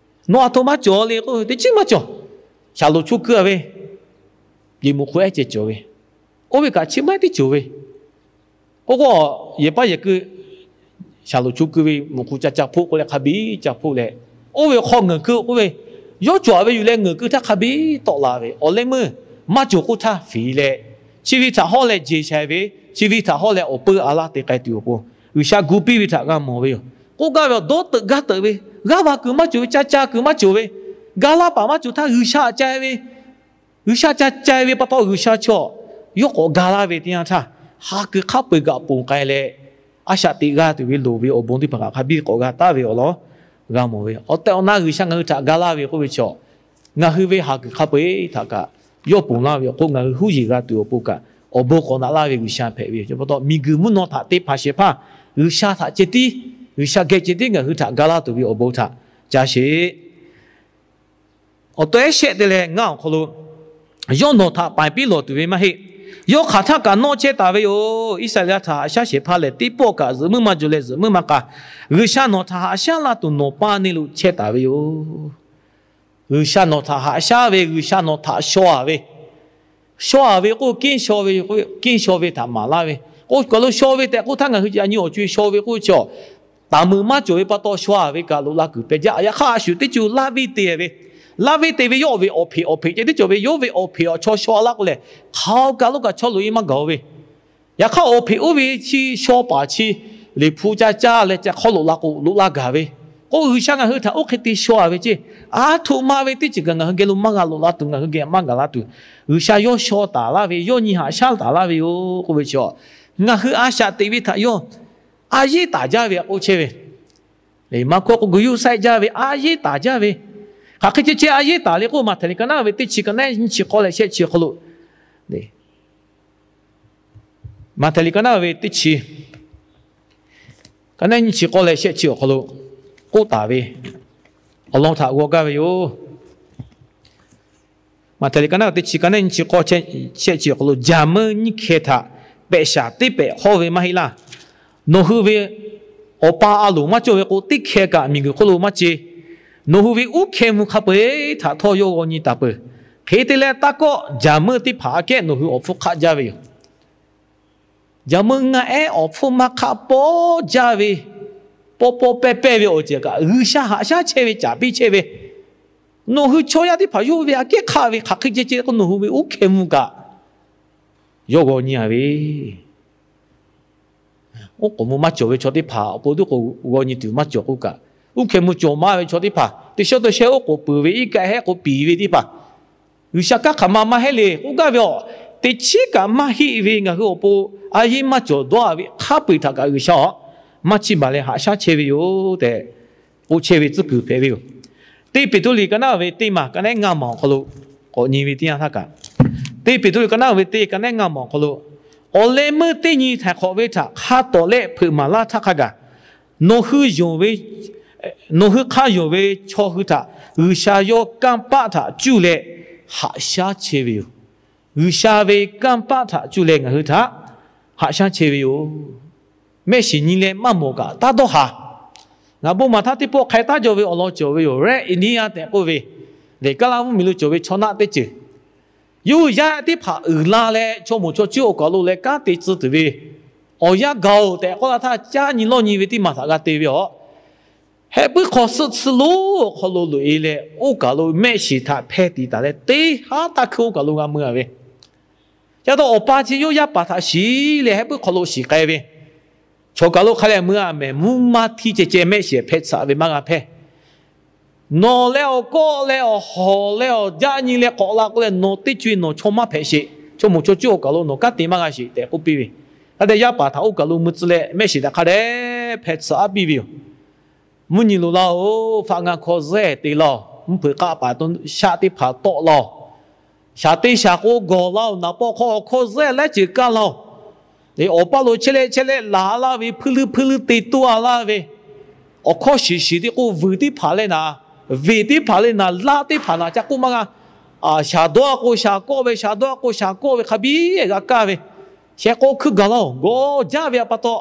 Nawˬ aˬ htoꞈ ma cawˬ le k'oˆ ve, teˇ chiˉ maˇ cawˬ. Shaˍlonˍ choˇ kuiˇ-a ve, yeˬ muꞈ hk'u ehˉ ceh cawˬ ve, oˇ ve kaꞈ chi maˇ heˆ teˇ cawˬ ve. K'oˆ k'o, yehˬ paˇ yehˬ keu Shaˍlonˍ choˇ kuiˇ ve muꞈ hk'u ca ca hpoˆ k'oˆ leh hk'a biˇ ca hpoˆ leh, oˇ ve hk'aw ngeuˍ keu k'oˆ ve, yawˇ cawˬ-a ve yuˬ leh ngeuˍ keu htaˇ hk'a biˇ tawˆ la ve awˬ leh meuˇ maˇ cawˬ k'oˆ htaˇ fiˍ leh, chi ve htaꞈ hawˉ leh jeˬ shaiˍ ve, chi ve htaꞈ hawˉ leh awˬ peu a laˇ te k'ai tuˬ awˬ pon G'uiˬsha gu piˇ ve htaꞈ g'a mawˬ ve yoˬ. K'oˆ gaˇ ve awˬ dawˇ teuꞈ gaˇ teuꞈ ve, g'aˇ va kuiˬ maˇ cawˬ ve, ca ca kuiˬ maˇ cawˬ ve, ga laˇ paˍ maˇ cawˬ htaˇ G'uiˬsha ca ve, G'uiˬsha ca ca ve pa taw G'uiˬsha chaw yawˇ k'awꞈ ga laˇ ve teˇ yanˇ htaˇ, ha kuiˬ hk'a peu-eˬ g'aꞈ ponˬ k'ai leh, a shaꞈ teꞈ g'a tuˬ ve loˍ ve awˬ bon teˇ hpaˍ kaꞈ hk'a biˇ k'awꞈ g'a taˍ ve awˬ lawn g'a mawˬ ve. Awˬ tehˬ awˬ na G'uiˬsha ngaˬ hui htaꞈ ga laˇ ve k'oˆ ve chaw, ngaˬ hui ve ha kuiˬ hk'a peu-eˬ htaꞈ kaꞈ yawˇ ponˬ laˇ ve awˬ hk'oˆ ngaˬ hui huˉ yeˬ g'a tuˬ awˬ pon kaꞈ awˬ bon k'awꞈ naꞈ laˇ ve G'uiˬsha hpehꞈ ve yoˬ. Chi pa taw miˬguiˬ mvuhˇ naw htaꞈ te hpanˍ shehˍ hpaˇ G'uiˬsha htaꞈ ceh tiˉ, G'uiˬsha geh ceh tiˉ ngaˬ hui htaꞈ ga laˇ tuˬ ve awˬ bon htaꞈ ca sheˍ. Awˬ tawꞈ ehˉ shehˆ te leh ngaˇ awˬ hk'aw lo, yawˇ nawˬ htaꞈ paiˍ piˇ lawˬ tuˬ ve maˇ heˆ. Yawˇ hk'aˬ htaˇ kaꞈ nawˇ chehˇ taˍ ve yoˬ. Iˉsaˍreˍlaˆ htaꞈ haꞈ shaˉ shehˍ hpaˇ lehˬ, teˇ pawˆ kaꞈ zuhꞈ muiˉ maˇ jaw leh zuhꞈ muiˉ maˇ k'a. G'uiˬsha nawˬ htaꞈ haꞈ shaˉ laˇ tuˬ nawˬ paˇ neˇ lo chehˇ taˍ ve yoˬ. G'uiˬsha nawˬ htaꞈ haꞈ shaˉ ve, G'uiˬsha nawˬ htaꞈ shaw-a ve, shaw-a ve k'oˆ, keˇ shaw ve, keˇ shaw ve htaꞈ maˍ laˇ ve. K'o, kaˬ lo shaw ve tehꞈ k'oˆ htaˇ ngaˬ hui yaꞈ nyi awˬ co-e shaw ve k'oˆ ve chaw, taˍ meuꞈ maˇ cawˬ ve pa taw shaw-a ve kaꞈ loꞈ la kuiˬ pehˬ jaˇ. Yaꞈ hk'aˇ a shu teˇ co laˇ venˇ te ve, laˇ venˇ te ve yawˇ ve awˬ hpeꞈ awˬ hpeꞈ ceh teˇ cawˬ ve, yawˇ ve awˬ hpeꞈ awˬ chaw shaw laˇ k'o lehˬ, hk'aˬ kaˬ lo kaꞈ chaw loꞈ-e maˇ gaˬ-o ve. Yaꞈ hk'aˇ awˬ hpeꞈ oˇ ve chi shaw paˍ chi, Liꞈ hpu caˇ caˇ leh ca hk'awˇ loꞈ la k'o loꞈ la gaˬ ve. K'o G'uiˬsha ngaˬ hui htaꞈ oˇ hk'e te shaw-a ve ceˇ. A htoꞈ ma ve teˇ ceuˬ kaꞈ ngaˬ hui geh lo maˇ g'a loꞈ la tuˬ, ngaˬ hui geh maˇ gaˬ la tuˬ, G'uiˬsha yawˇ shaw taˍ laˇ ve, yawˇ nyi haꞈ shaˉ taˍ laˇ ve yoˬ k'oˆ ve chaw, ngaˬ hui a shaꞈ teꞈ ve htaꞈ yawˇ a yeˉ taˍ jaˇ ve k'oˆ chehˇ ve. Maˇ k'oˆ k'o gu yuˇ saiˆ jaˇ ve, a yeˉ taˍ jaˇ ve. Hk'aˬ hk'e ceh ceh a yeˉ taˍ le k'oˆ, Maꞈhtehˍ liꞈ ka naˉ ve teˇ chi ka naˉ nyiˇ chi k'awˇ leh shehˆ chi awˬ hk'aw lo Maꞈhtehˍ liꞈ ka naˉ ve teˇ chi, ka naˉ nyiˇ chi k'awˇ leh shehˆ chi awˬ hk'aw lo k'oˆ taˍ ve awˬ lawn htaꞈ g'aw gaˇ ve yoˬ. Maꞈhtehˍ liꞈ ka naˉ ve teˇ chi, ka naˉ nyiˇ chi k'awˇ shehˆ chi awˬ hk'aw lo, Jaˍ meuˇ nyiˇ hkeh htaꞈ pehꞈ shaˍ teˇ pehꞈ hawˇ ve maˇ heˆ laˇ. Nawˬ hui ve awˬ pa a loˍ maˇ cawˇ ve k'o, teˇ hkeh kaꞈ miˬ guiˬ hk'oˆ lo maˇ ce. Nawˬ hui ve uˉ hkeh mvuh hk'a peu-eˬ htaꞈ htawˇ yawˇ g'aw nyi taˍ peuˬ. Hk'e te leh, taˇ kawˆ Jaˍ meuˇ teˇ hpaˍ aꞈ kehˉ nawˬ hui awˬ hpfuhˇ hk'aˆ jaˇ ve yoˬ. Jaˍ meuˇ ngaˆ ehˉ awˬ hpfuhˇ maˇ hk'aˆ pawˆ jaˇ ve, pawˆ pawˆ pehˇ pehˇ ve awˬ ceuˬ kaꞈ, G'uiˬsha haꞈ shaˉ chehˇ ve, caˍ piˇ chehˇ ve, Nawˬ hui chaw yaˇ teˇ hpaˍ yawˇ hui ve aꞈ kehˉ hk'aˆ ve hk'aˬ hk'e ceh ceh k'o, nawˬ hui ve oˇ hkeh mvuh kaꞈ yawˇ g'aw nyi a ve. Oˉ k'oˍ mvuh maˇ cawˬ ve chaw teˇ hpaˍ awˬ pon teˇ k'o g'aw nyi tuˬ maˇ cawˬ k'oˆ kaꞈ, oˇ hkeh mvuh cawˬ maˇ ve chaw teˇ hpaˍ, teˇ shawˉ teˇ shawˉ oˉ k'oˍ peuˬ ve iˉ kaˆ hehˉ k'o piˍ ve teˇ hpaˍ, G'uiˬsha kanˉ hk'aˬ ma maˇ heˆ le k'oˆ gaˇ ve aˬ. Teˇ chiˉ kaꞈ maˇ heˆ ve ngaˬ hui awˬ pon a yehˉ maˇ cawˬ dawˇ a ve hk'a peu-eˬ htaꞈ kaꞈ G'uiˬsha aˬ maˇ chiˇ baˬ leh haꞈ shaˉ chehˇ ve yoˬ tehꞈ k'oˆ chehˇ ve tcuhˉ kuiˬ hpehꞈ ve yoˬ. Teˇ Peˍtruˆ liꞈ ka naˉ ve teˇ maˬ ka nehˉ ngaˇ maˬ awˬ hk'aw lo k'awꞈ nyi ve teˇ yanˇ htaˇ kaꞈ, Teˇ Peˍtruˆ liꞈ ka naˉ ve teˇ ka nehˉ ngaˇ maˬ awˬ hk'aw lo, awˬ leh meuˇ teˇ nyi htaiˍ hk'awꞈ ve htaꞈ hk'a tawˍ leh hpeuꞈ maˍ laˇ htaˇ hk'a gaˬ, nawˬ hui yonˍ ve nawˬ hui hk'a yonˍ ve chaw hui htaꞈ G'uiˬsha yawˇ kanˇ paˆ htaꞈ cuˇ leh haꞈ shaˉ chehˇ ve yoˬ. G'uiˬsha ve kanˇ paˆ htaꞈ cuˇ leh ngaˬ hui htaꞈ haꞈ shaˉ chehˇ ve yoˬ. Mehˆ shiˍ nyi leh maˇ mawˬ kaꞈ taˇ dawˇ haˍ. Ngaˬ bon maˬ htaˇ teˇ pawˆ hk'a taˉ jaw ve awˬ lawn cawˬ ve yoˬ. Red Indian tehꞈ k'oˆ ve, lehˬ Kaˇlaˇ mvuhˇmiˬ lo cawˬ ve chaw naˆ teˇ ceuˬ, yawˇ hui yaˇ teˇ hpaˍ uiˍ la leh chaw moˍ chaw cuˇ awˬ kaˬ lo leh kanˉ te tcuh tuˬ ve awˬ yanˇ gaˬ-oˬ tehꞈ k'oˆ laˇ htaˇ, caˇ nyi lawˇ nyi ve teˇ maˬ htaꞈ g'a te ve aˬ. Heh puiˉ hk'aw suhˆ tsuhˇ lonˉ awˬ hk'aw lo loꞈ-e leh, oˇ kaˬ lo mehˆ shiˍ htaꞈ hpeh tiˍ taˍ leh teˇ haˉ taˇ hkuiˇ oˇ kaˬ lo g'a mui a ve. Ca taw awˬ pa chi yawˇ yaˇ paˍ htaꞈ shiˍ leh heh puiˉ hk'aw lo shiˍ k'ai ve, chaw kaˬ lo hk'a leh mui a mehˍ, mvuhˇ maˇ htiˇ ceh ceh mehˆ shiˍ hpeh tsuhꞈ ve maˇ g'a hpehˇ. Nawˬ leh awˬ kawˆ leh awˬ hawˍ leh awˬ jaˆ nyi leh k'awꞈ la k'oˆ leh, nawˬ teˇ co-e nawˬ chaw maˇ hpehꞈ sheˍ, chaw moˍ chaw cuˇ awˬ kaˬ lo nawˬ kanˉ te maˇ g'a sheˍ tehꞈ k'oˆ piˇ ve. Hk'a dehꞈ yaˇ paˍ htaꞈ oˇ kaˬ lo mui tcuh leh mehˆ shiˍ htaꞈ hk'a dehꞈ hpeh tsuhꞈ aˉ piˇ ve yoˬ. Mvuhˇ nyi loˬ laˇ-oˬ, faˆ ngaˇ hkawˇ zehˇ te laˇ-oˬ, mvuhˇ hpeuꞈ k'aˆ paˍ shaˆ teˇ hpaˍ tawˆ laˇ-oˬ, shaˍ teˇ shaˍ k'o gawˬ laˇ-oˬ, naˍ pawˆ hk'aw awˬ hkawˇ zehˇ laiˉ ceuˬ kaˇ laˇ-oˬ. Awˬ paˇ lo chehˇ leh chehˇ leh laˬ laˇ ve, hpuiˇ leuˉ hpuiˇ leuˉ te toˇ a laˇ ve, awˬ hkawˇ shiˍ shiˍ teˇ k'o vuiˬ teˇ hpaˍ leh naˍ, veˬ teˇ hpaˍ leh naˍ, laˇ teˇ hpaˍ naˍ ca k'oˆ maˇ g'a. Shaˍ dawˇ a k'o shaˍ kawˆ ve, shaˍ dawˇ a k'o shaˍ kawˆ ve hk'a biˇ g'a kaˇ ve, sheh k'o hkuiˇ gaˬ laˇ-oˬ, gawˬ jaˇ ve a pa taw,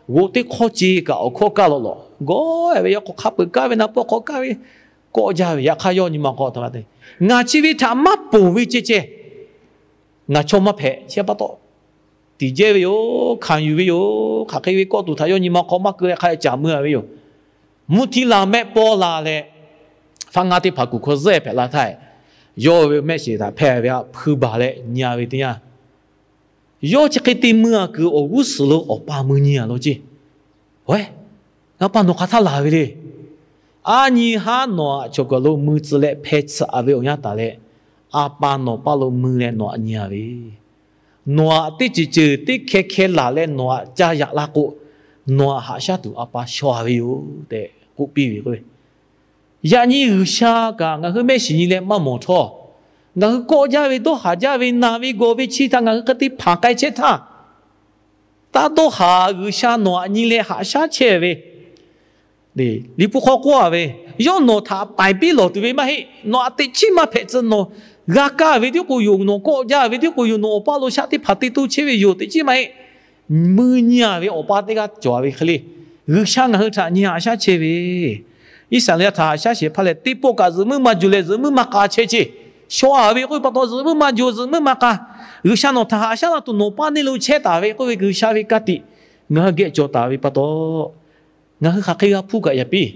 g'oꞈ teˇ hk'awˇ ce kaꞈ awˬ hkawˇ kaˇ law law, gawˬ ve yaˇ k'o hk'a peu-eˬ kaˇ ve, naˍ pawˆ hk'aw kaˇ ve, kawˆ jaˇ ve. Yaꞈ hk'aˇ yawˇ nyi ma k'aw htaꞈ ma te, ngaˬ chi ve htaꞈ maˇ ponˬ ve ceh ceh, ngaˬ chaw maˇ hpehꞈ chi pa taw, tiˍ jehˇ ve yoˬ, hkanˍ yuˬ ve yoˬ. Hk'aˬ hk'e ve kawˆ tuˬ htaꞈ yawˇ nyi ma hk'aw maˇ keu leh hk'a leh caˍ mui a ve yoˬ. Mvuhˇ htiˇ la mehˆ pawˇ la leh, faˆ ngaˇ teˇ hpaˍ kuˬ hkawˇ zehˇ hpehꞈ la htaˇ, yawˇ ve mehˆ shiˍ htaꞈ hpeh ve aꞈ hpui baˬ leh nyi a ve teˇ yanˇ, yawˇ chi hk'e te mui a kuiˬ awˬ g'uˇ suhˍ lo awˬ pa mui nyi a law ceˇ. Oˬ, a pa nawˬ hk'aˬ htaˇ laˬ ve le. A nyi haˉ nawˬ aꞈ chaw kaˬ lo mui tcuh leh hpeh tsuhꞈ a ve awˬ yanˇ taˍ leh, a pa nawˬ paˇ lo mui leh nawˬ aꞈ nyi a ve, nawˬ aꞈ teˇ ceuˬ ceuˬ teˇ hkeh hkeh laˬ leh nawˬ aꞈ caˇ yaꞈ laˇ k'o, nawˬ aꞈ haꞈ shaˉ tuˬ a pa shaw a ve yoˬ tehꞈ k'oˆ piˇ ve k'o, yaꞈ nyi G'uiˬsha kaꞈ ngaˬ hui mehˆ shiˍ nyi leh maˇ mawˬ htawˇ, ngaˬ hui kawˆ jaˇ ve, dawˇ haˍ jaˇ ve, naˬ ve, gawˬ ve chi htaꞈ ngaˬ hui hk'e te hpanˍ k'ai chehˇ htaˇ, taˇ dawˇ haˍ. G'uiˬsha nawˬ aꞈ nyi leh haꞈ shaˉ chehˇ ve, Liꞈ hpu hk'aw k'oˆ a ve, yawˇ nawˬ htaꞈ paiˍ piˇ lawˬ tuˬ ve maˇ heˆ. Nawˬ aꞈ teꞈ chiˉ maˇ hpehꞈ tcuh, nawˬ g'a kaˇ ve tiˉ k'o yoˬ, nawˬ kawˆ jaˇ ve tiˉ k'o yoˬ, nawˬ awˬ paˇ lo shaˆ teˇ hpaˍ te toˇ chehˇ ve yoˬ, teꞈ chiˉ maˇ heˆ. Mui nyi a ve awˬ pa teˇ g'aˇ cawˬ a ve hk'e le, G'uiˬsha ngaˬ hui htaꞈ nyi haꞈ shaˉ chehˇ ve, Iˉsaˍreˍlaˆ htaꞈ haꞈ shaˉ shehˍ hpaˇ leh teˇ pawˆ kaꞈ zuhꞈ muiˉ maˇ juˬ leh zuhꞈ muiˉ maˇ k'a chehˇ ceˇ. Shaw a ve k'oˆ ve pa taw zuhꞈ muiˉ maˇ juˬ, zuhꞈ muiˉ maˇ k'a. G'uiˬsha nawˬ htaꞈ haꞈ shaˉ laˇ tuˬ nawˬ paˇ neˇ lo chehˇ taˍ ve k'oˆ ve G'uiˬsha ve ka tiꞈ ngaˬ hui geh cawˬ taˍ ve pa taw, ngaˬ hui hk'aˬ hk'e g'a hpuˇ kaꞈ yaꞈ piˇ.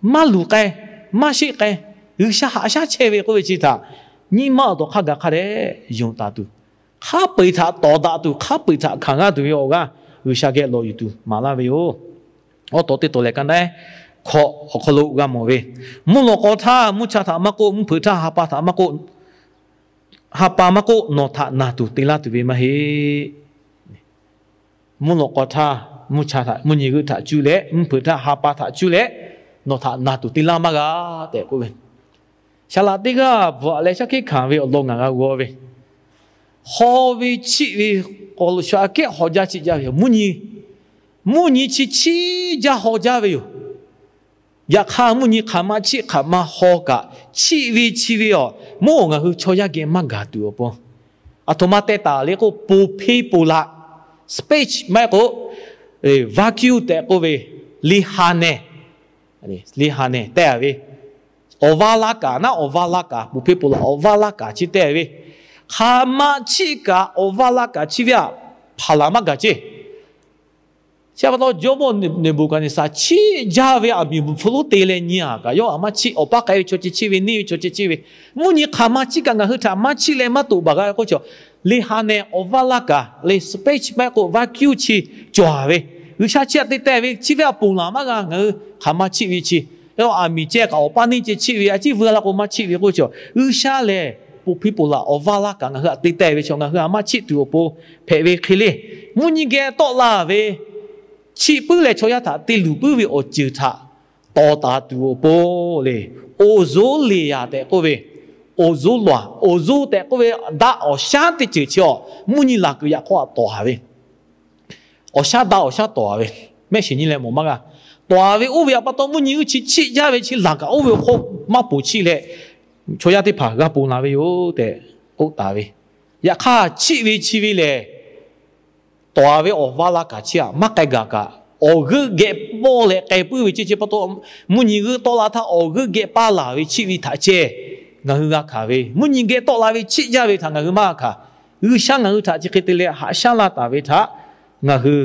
Maˇ luˬ k'ai, maˇ sheˆ k'ai, G'uiˬsha haꞈ shaˉ chehˇ ve k'oˆ ve chi htaꞈ nyi ma awˬ tawˍ hk'a gaˬ hk'a dehꞈ yonˍ taˍ tuˬ, hk'a peu-eˬ htaꞈ tawˍ daꞈ tuˬ, hk'a peu-eˬ htaꞈ hkanˍ g'aˇ tuˬ ve awˬ g'aˇ G'uiˬsha geh lawˬ yuˬ tuˬ maˍ laˇ ve yoˬ. Awˬ tawˍ teˇ tawˍ lehˬ ka naˉ hk'awꞈ awˬ hk'aw lo g'a mawˬ ve, mvuhˇ lawꞈ k'aw htaˇ mvuhˇ cha htaꞈ maˇ k'oˆ, mvuhˇ hpeuꞈ htaˇ ha pa htaꞈ maˇ k'oˆ, ha pa maˇ k'oˆ, nawˬ htaꞈ naˬ tuˬ te laˇ tuˬ ve maˇ heˆ. Mvuhˇ lawꞈ k'aw htaˇ mvuhˇ cha htaꞈ, mvuhˇ nyi g'euˆ htaꞈ cuˇ leh, mvuhˇ hpeuꞈ htaˇ ha pa htaꞈ cuˇ leh, nawˬ htaꞈ naˬ tuˬ te laˇ maˇ g'a tehꞈ k'oˆ ve, saˍ laꞈ teˇ g'aˇ bvuhꞈ leh shaˉ hkiˆ hkanˍ ve awˬ lawn ngaˬ g'a g'aw ve, haw ve chiˆ ve k'aw lo sha aꞈ kehˉ haw jaˇ chiˆ jaˇ ve yoˬ. Mvuhˇ nyi, mvuhˇ nyi chi chiˆ jaˇ haw jaˇ ve yoˬ. Yaꞈ hk'aˇ mvuhˇ nyi hk'aˬ ma chiˆ hk'aˬ ma haw kaꞈ, chiˆ ve chi ve aˬ, mvuhˇ awˬ ngaˬ hui chaw yaˇ geh maˇ gaˬ tuˬ awˬ pon, aˬ htoꞈ ma teh taˍ le k'o, poˬ hpeˇ poˬ laꞈ, space maˇ heˆ k'o, vacuum tehꞈ k'oˆ ve, liꞈ ha nehˬ, liꞈ ha nehˬ teh a ve, awˬ vaˇ laˇ kaꞈ naˉ, awˬ vaˇ laˇ kaꞈ, poˬ hpeˇ poˬ laꞈ awˬ vaˇ laˇ kaꞈ chi teh ve, hk'aˬ ma chiˆ kaꞈ awˬ vaˇ laˇ kaꞈ chi ve aꞈ, hpaˍ laˬ maˇ gaˬ ceˇ. Chi pa taw jawˇmawˇ Neˍbuˍhkaˍneˍsaˍ chiˆ jaˇ ve aˬ miˍ bvuhˬ hpu lonˉ te leh nyi a kaꞈ, yawˇ aꞈ maˇ chiˆ. Awˬ paˇ k'ai ve chaw ceh chiˆ ve, neˇ ve chaw ceh chiˆ ve, mvuhˇ nyi hk'aˬ ma chiˆ kaꞈ ngaˬ hui htaꞈ maˇ chiˆ leh maˇ toꞈ baˬ g'a ve k'oˆ chi, le ha neh awˬ vaˇ laˇ kaꞈ le space chi maˇ heˆ k'o vacuum chi cawˬ ve, G'uiˬsha chi htaꞈ te teh ve chi ve aꞈ ponˬ laˬ maˇ g'a. Ngaˬ hui hk'aˬ ma chiˆ ve chi, yawˇ aˬ miˍ ceh kaꞈ awˬ paˇ neˇ ceh chiˆ ve, a ciˉ veu la k'o maˇ chiˆ ve k'oˆ chi, G'uiˬsha lehˬ poˬ hpiˇ ponˬ laˬ awˬ vaˇ laˇ kaꞈ ngaˬ hui htaꞈ te teh ve chi ngaˬ hui aꞈ maˇ chiˆ tuˬ awˬ pon hpehꞈ ve hk'e le. Mvuhˇ nyi geh tawˆ la ve chiˆ puiˉ leh chaw yaˇ htaꞈ te luˬ puiˉ ve awˬ ceuˬ htaꞈ tawˍ taˍ tuˬ awˬ pon le, ozone layer tehꞈ k'oˆ ve, ozone layer, ozone tehꞈ k'oˆ ve daꞈ awˬ shaˉ teˇ ceuˬ chi awˬ mvuhˇ nyi laˬ kuiˬ yaꞈ hk'aw aꞈ tawˍ a ve, awˬ shaˉ daꞈ awˬ shaˉ tawˍ a ve, mehˆ shiˍ nyi leh mawˬ maˇ g'a. Tawˍ a ve oˇ ve aꞈ pa taw mvuhˇ nyi g'uˇ chi chiˆ jaˇ ve chi laˬ kaꞈ oˇ ve awˬ hk'oˆ maˇ ponˬ chiˆ leh chaw yaˇ teˇ hpaˍ g'a ponˬ la ve yoˬ tehꞈ k'oˆ taˍ ve. Yaꞈ hk'aˇ chiˆ ve chi ve lehˬ, tawˍ a ve awˬ vaˇ laˇ kaꞈ chi aꞈ maˇ k'ai gaˬ kaꞈ, awˬ g'euˆ geh pawˇ leh k'ai puiˉ ve chi chi pa taw, mvuhˇ nyi g'euˆ tawˆ la htaˇ awˬ g'euˆ geh paˇ laˬ ve chiˆ ve htaꞈ ceh ngaˬ hui g'a hkanˍ ve, mvuhˇ nyi geh tawˆ la ve chiˆ jaˇ ve htaꞈ ngaˬ hui maˇ g'a hkanˍ. G'uiˬsha ngaˬ hui htaꞈ chi hk'e te leh haꞈ shaˉ laˇ taˍ ve htaꞈ ngaˬ hui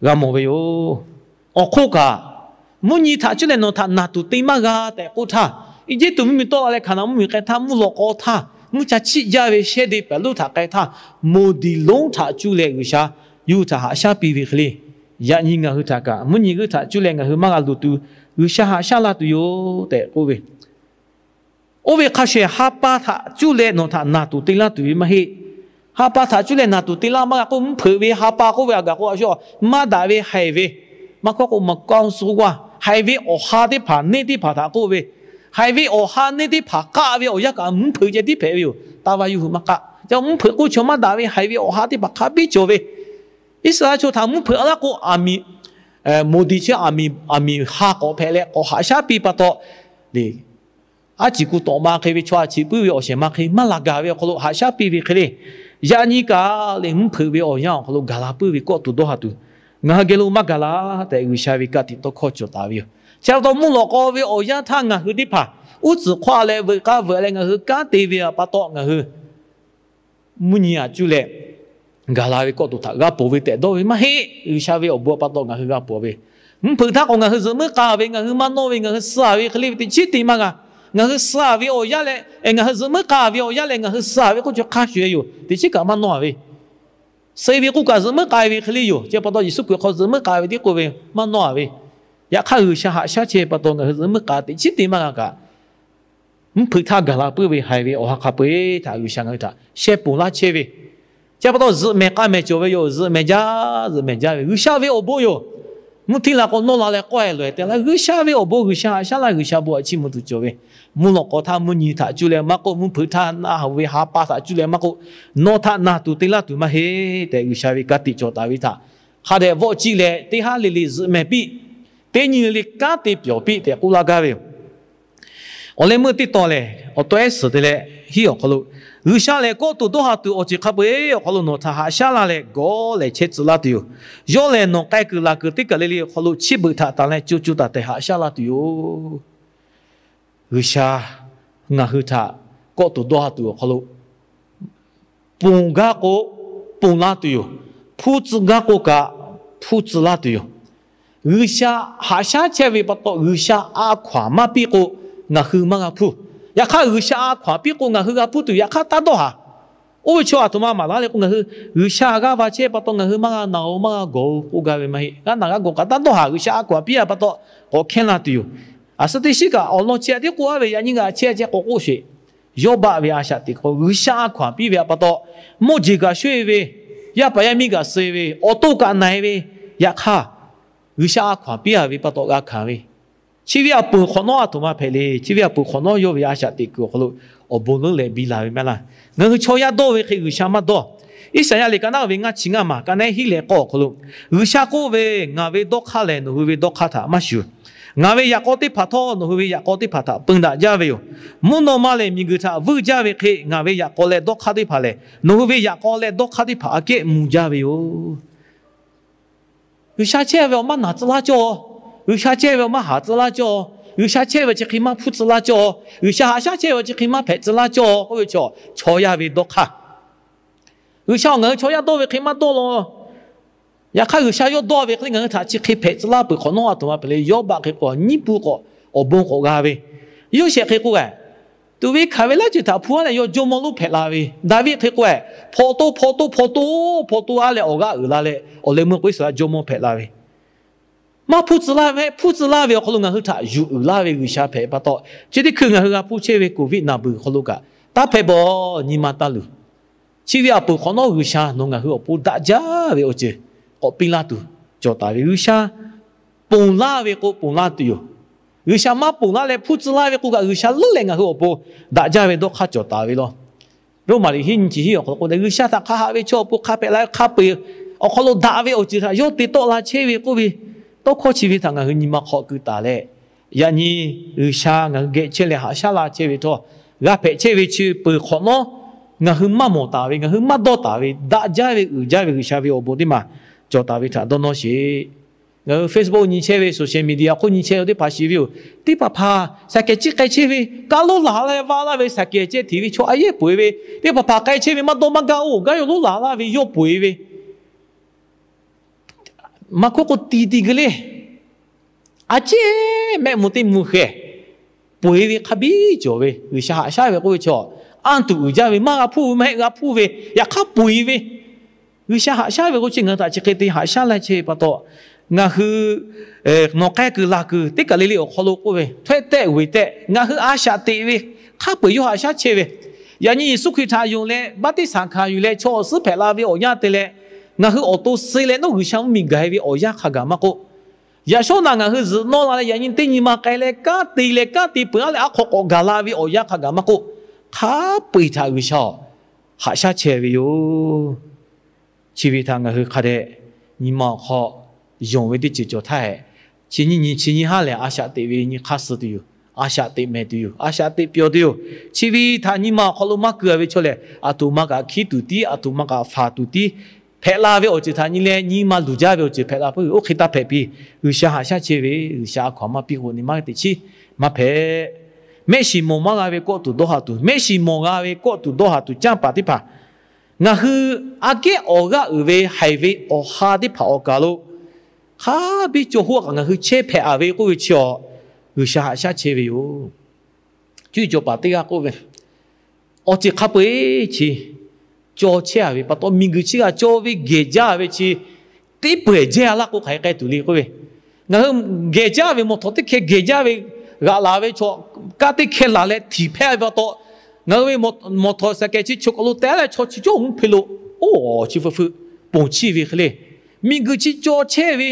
g'a mawˬ ve yoˬ. Awˬ hk'oˆ kaꞈ, mvuhˇ nyi htaꞈ cuˇ leh nawˬ htaꞈ naˬ tuˬ te maˇ g'a tehꞈ k'oˆ htaˇ, Eˇjiˇtuꞈ mvuhˇmiˬ tawˆ la leh Hkaˍnanˍ mvuhˇmiˬ k'ai htaˇ, mvuhˇ lawꞈ k'aw htaˇ, mvuhˇ cha chiˆ jaˇ ve shehˇ de pehˍ lonˉ htaꞈ k'ai htaˇ, moˍ diˍ lonˉ htaꞈ cuˇ leh G'uiˬsha yawˇ hui htaꞈ haꞈ shaˉ piˇ ve hk'e le, yaꞈ nyi ngaˬ hui htaꞈ kaꞈ mvuhˇ nyi g'euˆ htaꞈ cuˇ leh ngaˬ hui maˇ g'a luˬ tuˬ G'uiˬsha haꞈ shaˉ laˇ tuˬ yoˬ tehꞈ k'oˆ ve. Oˇ ve hk'a shehˍ ha pa htaꞈ cuˇ leh nawˬ htaꞈ naˬ tuˬ te laˇ tuˬ ve maˇ heˆ. Ha pa htaꞈ cuˇ leh naˬ tuˬ te laˇ maˇ g'a k'oˆ, mvuhˇ hpeuꞈ ve ha pa k'oˆ ve a gaˬ k'o a shu, maˇ daꞈ ve haiˬ ve, maˇ kawˆ k'o maˍ kawˆ suh g'aˇ haiˬ ve awˬ ha teˇ hpaˍ neˇ teˇ hpaˍ htaꞈ k'oˆ ve, haiˬ ve awˬ ha neˇ teˇ hpaˍ k'aˆ ve awˬ yanˇ kaꞈ mvuhˇ hpeuꞈ ceh tiˉ hpehꞈ ve yoˬ. Taˇ va yuˇ hui maˇ k'aˆ. Mvuhˇ hpeuꞈ k'oˆ chaw maˇ daꞈ ve haiˬ ve awˬ ha teˇ hpaˍ hk'a biˇ cawˬ ve, Iˉsaˍreˍlaˆ chaw htaꞈ mvuhˇ hpeuꞈ laˇ k'o, aˬ miˍ, moˍ diˍ chi aˬ miˍ ha k'awꞈ hpehꞈ leh k'awꞈ haꞈ shaˉ piˇ pa taw, le, aˉ ciˍ ku tawꞈ ma hk'e ve chaw a ciˍ puiˉ ve awˬ shehˍ ma hk'e maˇ laˬ gaˬ ve awˬ hk'aw lo haꞈ shaˉ piˇ ve hk'e le, yaꞈ nyi kaꞈ le mvuhˇ hpeuꞈ ve awˬ yanˇ awˬ hk'aw lo gaˬ la puiˉ ve kawˆ tuˬ dawˇ ha tuˬ ngaˬ hui geh lo maˇ gaˬ la tehꞈ G'uiˬsha ve ka tiꞈ tawˇ hkawˇ cawˬ taˍ ve yoˬ. Chi pa taw mvuhˇ lawꞈ k'aw ve awˬ yanˇ htaˇ ngaˬ hui teˇ hpaˍ uˉ tcuhˍ hk'aw leh veuꞈ k'aˇ veuꞈ leh ngaˬ hui kanˉ te ve pa taw ngaˬ hui mvuhˇ nyi aꞈ cuˇ leh gaˬ la ve kawˆ tuˬ htaꞈ g'a ponˬ ve tehꞈ dawˇ ve maˇ heˆ. G'uiˬsha ve awˬ bon pa taw ngaˬ hui g'a ponˬ ve, mvuhˇ hpeuꞈ htaˇ k'o ngaˬ hui zuhꞈ muiˉ k'a ve, ngaˬ hui maˇ nawˇ ve, ngaˬ hui suh a ve hk'e le ve teˇ chiˉ te maˇ g'a. Ngaˬ hui suh a ve awˬ yanˇ leh, ngaˬ hui zuhꞈ muiˉ k'a ve awˬ yanˇ leh ngaˬ hui suh a ve k'oˆ chi hk'a shuˍ yoˬ. Teˇ chiˉ kaꞈ maˇ nawˇ a ve, suh ve k'oˆ kaꞈ zuhꞈ muiˉ k'a ve hk'e le yoˬ. Chi pa taw Yeˍsuˆ Hkriꞈ hk'aw zuhꞈ muiˉ k'a ve tiˉ k'oˆ ve maˇ nawˇ a ve, yaꞈ hk'aˇ G'uiˬsha haꞈ shaˉ chehˇ pa taw ngaˬ hui zuhꞈ muiˉ k'a teˇ chiˉ te maˇ g'a kaꞈ, mvuhˇ hpeuꞈ htaˇ gaˬ la puiˉ ve haiˬ ve awˬ ha hk'a peu-eˬ htaꞈ G'uiˬsha ngaˬ hui htaꞈ sheh ponˬ laˇ chehˇ ve. Chi pa taw zuhꞈ mehˍ k'a mehˍ cawˬ ve yoˬ. Zuhꞈ mehˍ jaˇ, zuhꞈ mehˍ jaˇ ve G'uiˬsha ve awˬ bon yoˬ. Mvuhˇ htiˇ la k'o nawˇ la leh k'awehˬ loꞈ-ehˍ te la, G'uiˬsha ve awˬ bon, G'uiˬsha haꞈ shaˉ laˇ, G'uiˬsha bon a chiˇ mvuh tuˬ cawˬ ve. Mvuhˇ lawꞈ k'aw htaˇ mvuhˇ nyi htaꞈ cuˇ leh maˇ k'oˆ, mvuhˇ hpeuꞈ htaˇ na haꞈ ve ha pa htaꞈ cuˇ leh maˇ k'oˆ, nawˬ htaꞈ naˬ tuˬ te laˇ tuˬ maˇ heˆ tehꞈ G'uiˬsha ve ka tiꞈ cawˬ taˍ ve htaꞈ hk'a dehꞈ vawˆ ciˇ leh teˇ haˉ le le zuhꞈ mehˍ piˇ, teˇ nyi le le kanˉ te pyawˬ piˇ tehꞈ k'oˆ laˇ gaˇ ve yoˬ. Awˬ leh meuˇ teˇ tawn lehˬ, awˬ to ehˉ suhˍ te leh hiˉ awˬ hk'aw lo, G'uiˬsha lehˬ kawˆ tuˬ dawˇ ha tuˬ awˬ ceuˬ hk'a peu-eˬ awˬ hk'aw lo nawˬ htaꞈ haꞈ shaˉ laˇ leh gawˇ lehˬ chehˇ tcuh laˇ tuˬ yoˬ. Yawˇ lehˬ nawˬ k'ai kuiˬ laˬ kuiˬ teˇ kaˬ le le awˬ hk'aw lo chi beuꞈ htaꞈ tanˬ leh co co taiˍ taiˍ haꞈ shaˉ laˇ tuˬ yoˬ. G'uiˬsha ngaˬ hui htaꞈ kawˆ tuˬ dawˇ ha tuˬ awˬ hk'aw lo ponˬ gaˇ k'o, ponˬ laˇ tuˬ yoˬ. Hpu tcuh gaˇ k'o kaꞈ, hpu tcuh laˇ tuˬ yoˬ. G'uiˬsha haꞈ shaˉ chehˇ ve pa taw, G'uiˬsha a hkaw-anˬ maˇ piˇ k'o, ngaˬ hui maˇ g'a hpuˇ. Yaꞈ hk'aˇ, G'uiˬsha a hkaw-anˬ piˇ k'o, ngaˬ hui g'a hpuˇ tuˬ. Yaꞈ hk'aˇ, taˇ dawˇ haˍ. Oˇ ve chaw aˬ htoꞈ ma maˍ laˇ leh k'o, ngaˬ hui G'uiˬsha g'aˇ va chehˇ pa taw ngaˬ hui maˇ g'a naˬ-oˬ, maˇ g'a gawˬ-oˬ k'oˆ gaˇ ve maˇ heˆ. G'a naˬ g'a gawˬ kaꞈ taˇ dawˇ haˍ. G'uiˬsha a hkaw-anˬ piˇ a pa taw k'awꞈ hkehˇ laˇ tuˬ yoˬ. Aˬ suh teˇ shiˉ kaꞈ awˬ lawn chi a tiˉ k'oˆ a ve, yaꞈ nyi g'aꞈ chehˇ a ceh k'awꞈ k'oˆ sheˍ. Yawˇbaˆ ve a shaꞈ teꞈ hk'aw G'uiˬsha a hkaw-anˬ piˇ ve a pa taw, mawˇ jeˬ kaꞈ shoˆ-e ve, yaˇ paˍ yaˇ miˇ kaꞈ suh-e ve, awˬ to kaꞈ na-e ve, yaꞈ hk'aˇ, G'uiˬsha a hkaw-anˬ piˇ a ve pa taw g'a hkanˍ ve, chi ve a peuˬ hk'awꞈ nawˉ a htoꞈ ma hpehꞈ le. Chi ve a peuˬ hk'awꞈ nawˉ yawˇ ve a shaꞈ teꞈ kuiˬ awˬ hk'aw lo awˬ bon leuˉ leh biˇ la ve maˇ heˆ laˇ. Ngaˬ hui chaw yaˇ dawˇ ve hk'e G'uiˬsha maˇ dawˇ. Iˉsaˍyaˆ liꞈ ka naˉ ve ngaˇ chi ngaˇ maˬ ka naˉ hiˉ leh k'awˇ awˬ hk'aw lo, G'uiˬsha k'oˆ ve, Ngaˬ ve dawˇ hk'aˇ lehˬ nawˬ hui ve dawˇ hk'aˇ htaꞈ maˇ shuˍ. Ngaˬ ve yaꞈ k'aw teˇ hpaˍ htawˇ nawˬ hui ve yaꞈ k'aw teˇ hpaˍ htaꞈ peun daꞈ jaˇ ve yoˬ. Mvuhˇ naw ma lehˬ miˬguiˬ htaꞈ vuiˇ jaˇ ve hk'e, ngaˬ ve yaꞈ k'aw leh dawˇ hk'aˇ teˇ hpaˍ lehˬ nawˬ hui ve yaꞈ k'aw leh dawˇ hk'aˇ teˇ hpaˍ aꞈ kehˉ mvuh jaˇ ve yoˬ. G'uiˬsha chehˇ ve awˬ maˇ naˬ tcuh laˇ cawˇ. G'uiˬsha chehˇ ve awˬ maˇ haˍ tcuh laˇ cawˇ. G'uiˬsha chehˇ ve chi hk'e maˇ hpuˇ tcuh laˇ cawˇ. G'uiˬsha haꞈ shaˉ chehˇ ve chi hk'e maˇ hpehꞈ tcuh laˇ cawˇ k'oˆ ve chaw, chaw yaˇ ve dawˇ hk'aˇ. G'uiˬsha ngaˬ hui chaw yaˇ dawˇ ve hk'e maˇ dawˇ law. Yaꞈ hk'aˇ, G'uiˬsha yawˇ dawˇ ve hk'e le ngaˬ hui htaꞈ chi hk'e hpehꞈ tcuh laˇ peuˬ hk'awꞈ nawˉ, a htoꞈ ma hpehꞈ le, Yawˇbaˆ hk'e k'o, nyiˇ pu k'awꞈ awˬ bon k'awꞈ g'a ve, Yoˇsehꞈ hk'e k'o, tuꞈ ve hkanˍ ve laˇ ceuˬ htaꞈ hpu aˉ leh yawˇ jawˇmawˇ lonˉ hpehꞈ la ve, Daˍviˆ hk'e k'o, hpaw to hpaw to hpaw to hpaw to aˉ leh awˬ g'aˇ uiˍ la leh awˬ leh meuˇ k'o Iˉsaˍreˍlaˆ jawˇmawˇ hpehꞈ la ve, maˇ hpuˇ tcuh laˇ ve, hpuˇ tcuh laˇ ve awˬ hk'aw lo ngaˬ hui htaꞈ yuˬ uiˍ laˇ ve G'uiˬsha hpehꞈ pa taw, chi teˇ hkui ngaˬ hui g'a hpuˇ chehˇ ve Covid naˬ beuˬ hk'aw lo kaꞈ, taˇ hpehꞈ bawˬ, nyi ma taˇ luˬ. Chi ve a peuˬ hk'awꞈ nawˉ G'uiˬsha nawˬ ngaˬ hui awˬ pon daꞈ jaˇ ve awˬ ceuˬ k'awꞈ piˇ laˇ tuˬ cawˬ taˍ ve, G'uiˬsha ponˬ laˇ ve k'o ponˬ laˇ tuˬ yoˬ. G'uiˬsha maˇ ponˬ laˇ leh hpuˇ tcuh laˇ ve k'o kaꞈ, G'uiˬsha leuˉ leh ngaˬ hui awˬ pon daꞈ jaˇ ve dawˇ hk'aˇ cawˬ taˍ ve law. Roˉmaꞈ liꞈ hiˉ nyi chi hiˉ awˬ hk'aw lo k'oˆ leh, G'uiˬsha htaꞈ hk'a haꞈ ve chaw awˬ pon hk'a hpehꞈ la ve, hk'a peu-eˬ awˬ hk'aw lo daꞈ ve awˬ ceuˬ htaꞈ yawˇ te tawˆ la chehˇ ve k'oˆ ve tawˇ hkawˇ chi ve htaꞈ ngaˬ hui nyi ma hk'aw keu taˍ leh, yaꞈ nyi G'uiˬsha ngaˬ hui geh chehˇ leh haꞈ shaˉ la chehˇ ve htawˇ, g'a hpehꞈ chehˇ ve chi peuˬ hk'awꞈ nawˉ ngaˬ hui maˇ mawˬ taˍ ve, ngaˬ hui maˇ dawˇ taˍ ve, daꞈ jaˇ ve uiˍ jaˇ ve G'uiˬsha ve awˬ bon teˇ maˬ cawˬ taˍ ve htaꞈ dawˇ nawˇ sheˍ. Ngaˬ hui Facebook nyi chehˇ ve, social media hk'oˆ nyi chehˇ ve teˇ hpaˍ shiˍ ve yoˬ. Teˇ hpaˍ hpaˍ saˍkehˍ chi k'ai chehˇ ve, kaˇ lonˉ laˬ leh vaˇ laˇ ve saˍkehˍ ceh hteꞈ ve chaw a yehˉ peu eˬ ve, teˇ hpaˍ hpaˍ k'ai chehˇ ve maˇ dawˇ maˇ gaˇ oˇ gaˇ yaw lonˉ laˬ laˇ ve yawˇ peu eˬ ve, maˇ hk'oˆ k'o ti ti geu le, a ciˉ mehˆ mvuh teˇ mvuh hk'e peu eˬ ve hk'a biˇ cawˬ ve, G'uiˬsha haꞈ shaˉ ve k'oˆ ve chaw, anˇ tuˬ uiˍ jaˇ ve, maˇ g'a hpuˇ ve, maˇ heˆ g'a hpuˇ ve, yaꞈ hk'aˇ peu eˬ ve, G'uiˬsha haꞈ shaˉ ve k'o chi ngaˬ hui htaꞈ chi hk'e te haꞈ shaˉ laˇ chehˇ ve pa taw, ngaˬ hui nawˬ k'ai kuiˬ laˬ kuiˬ teˇ kaˬ le le awˬ hk'aw lo k'oˆ ve, htawehˇ tehˆ g'oˬ tehˆ ngaˬ hui a shaꞈ teꞈ ve, hk'a peu-eˬ yawˇ haꞈ shaˉ chehˇ ve, yaꞈ nyi Yeˍsuˆ Hkriꞈ htaꞈ yonˍ leh baˆtiˆsaˬ hkanˍ yuˬ leh chaw awˬ suhˉ hpehꞈ la ve awˬ yanˇ te leh, ngaˬ hui awˬ to suh leh nawˉ G'uiˬsha mvuhˇmiˬ gaˬ-e ve awˬ yanˇ hk'a gaˬ maˇ k'oˆ, yaꞈ shawˉ naꞈ ngaˬ hui zuhꞈ nawˇ la leh yaꞈ nyi teˇ nyi ma k'ai leh kanˉ te leh kanˉ te peuˬ aˉ leh aˉ hk'aw k'awꞈ gaˬ la ve awˬ yanˇ hk'a gaˬ maˇ k'oˆ, hk'a peu-eˬ htaꞈ G'uiˬsha htaꞈ haꞈ shaˉ chehˇ ve yoˬ. Chi ve htaꞈ ngaˬ hui hk'a dehꞈ nyi ma awˬ hk'aw yonˍ ve teˇ ceuˬ cawˬ htaˇ, chi nyiˇ nyi chi nyiˇ haˉ lehˬ a shaꞈ teꞈ ve nyi hk'aˇ suh tuˬ yoˬ. A shaꞈ teꞈ mehˍ tuˬ yoˬ. A shaꞈ teꞈ pyawˬ tuˬ yoˬ. Chi ve htaꞈ nyi ma awˬ hk'aw lo maˇ keu-a ve chaw lehˬ, aˬ htoꞈ ma kaꞈ hkiˉ tuˬ tiˉ, aˬ htoꞈ ma kaꞈ faˍ tuˬ tiˉ hpehꞈ la ve awˬ ceuˬ htaꞈ nyi leh nyi ma luˬ jaˇ ve awˬ ceuˬ hpehꞈ la peuˬ. Oˇ hk'e taˇ hpehꞈ piˇ. G'uiˬsha haꞈ shaˉ chehˇ ve, G'uiˬsha a hkaw-anˬ maˇ piˇ k'o, nyi maˇ teꞈ chiˉ maˇ hpehꞈ. Mehˆ shiˍ mawˬ maˇ g'a ve kawˆ tuˬ dawˇ haꞈ tuˬ, mehˆ shiˍ mawˬ g'a ve kawˆ tuˬ dawˇ haꞈ tuˬ canˇ paˍ teˇ hpaˍ, ngaˬ hui aꞈ kehˉ awˬ g'aˇ uiˍ ve haiˬ ve awˬ ha teˇ hpaˍ awˬ kaˬ lo hk'a biˇ cawˬ hoˆ kaꞈ ngaˬ hui chehˇ hpehꞈ-a ve k'oˆ ve chi awˬ, G'uiˬsha haꞈ shaˉ chehˇ ve yoˬ. Cuˇ yiˍ cawˬ paˍ teˇ g'aˇ k'oˆ ve, awˬ ceuˬ hk'a peu-eˬ chi cawˬ chehˇ-a ve pa taw, miˬguiˬ chi g'a cawˬ ve gehˬ jaˇ ve chi teˇ peuˬ-ehˍ jehˇ-a laˇ k'o, hk'aˬ hk'e k'ai tuˬ le k'oˆ ve, ngaˬ hui gehˬ jaˇ ve mawˬ htawꞈ teˇ hkeh gehˬ jaˇ ve g'aꞈ laˬ ve chaw, kanˉ teˇ hkeh laˬ leh htiꞈ hpehˇ ve pa taw, ngaˬ hui ve mawˬ htawꞈ saˍkehˍ chi choˬ kaˬ lo teh leh chaw chi cawˇ mvuhˇ hpe lo, oˇ chi feu feu ponˬ chiˇ ve hk'e le. Miˬguiˬ chi cawˬ chehˇ ve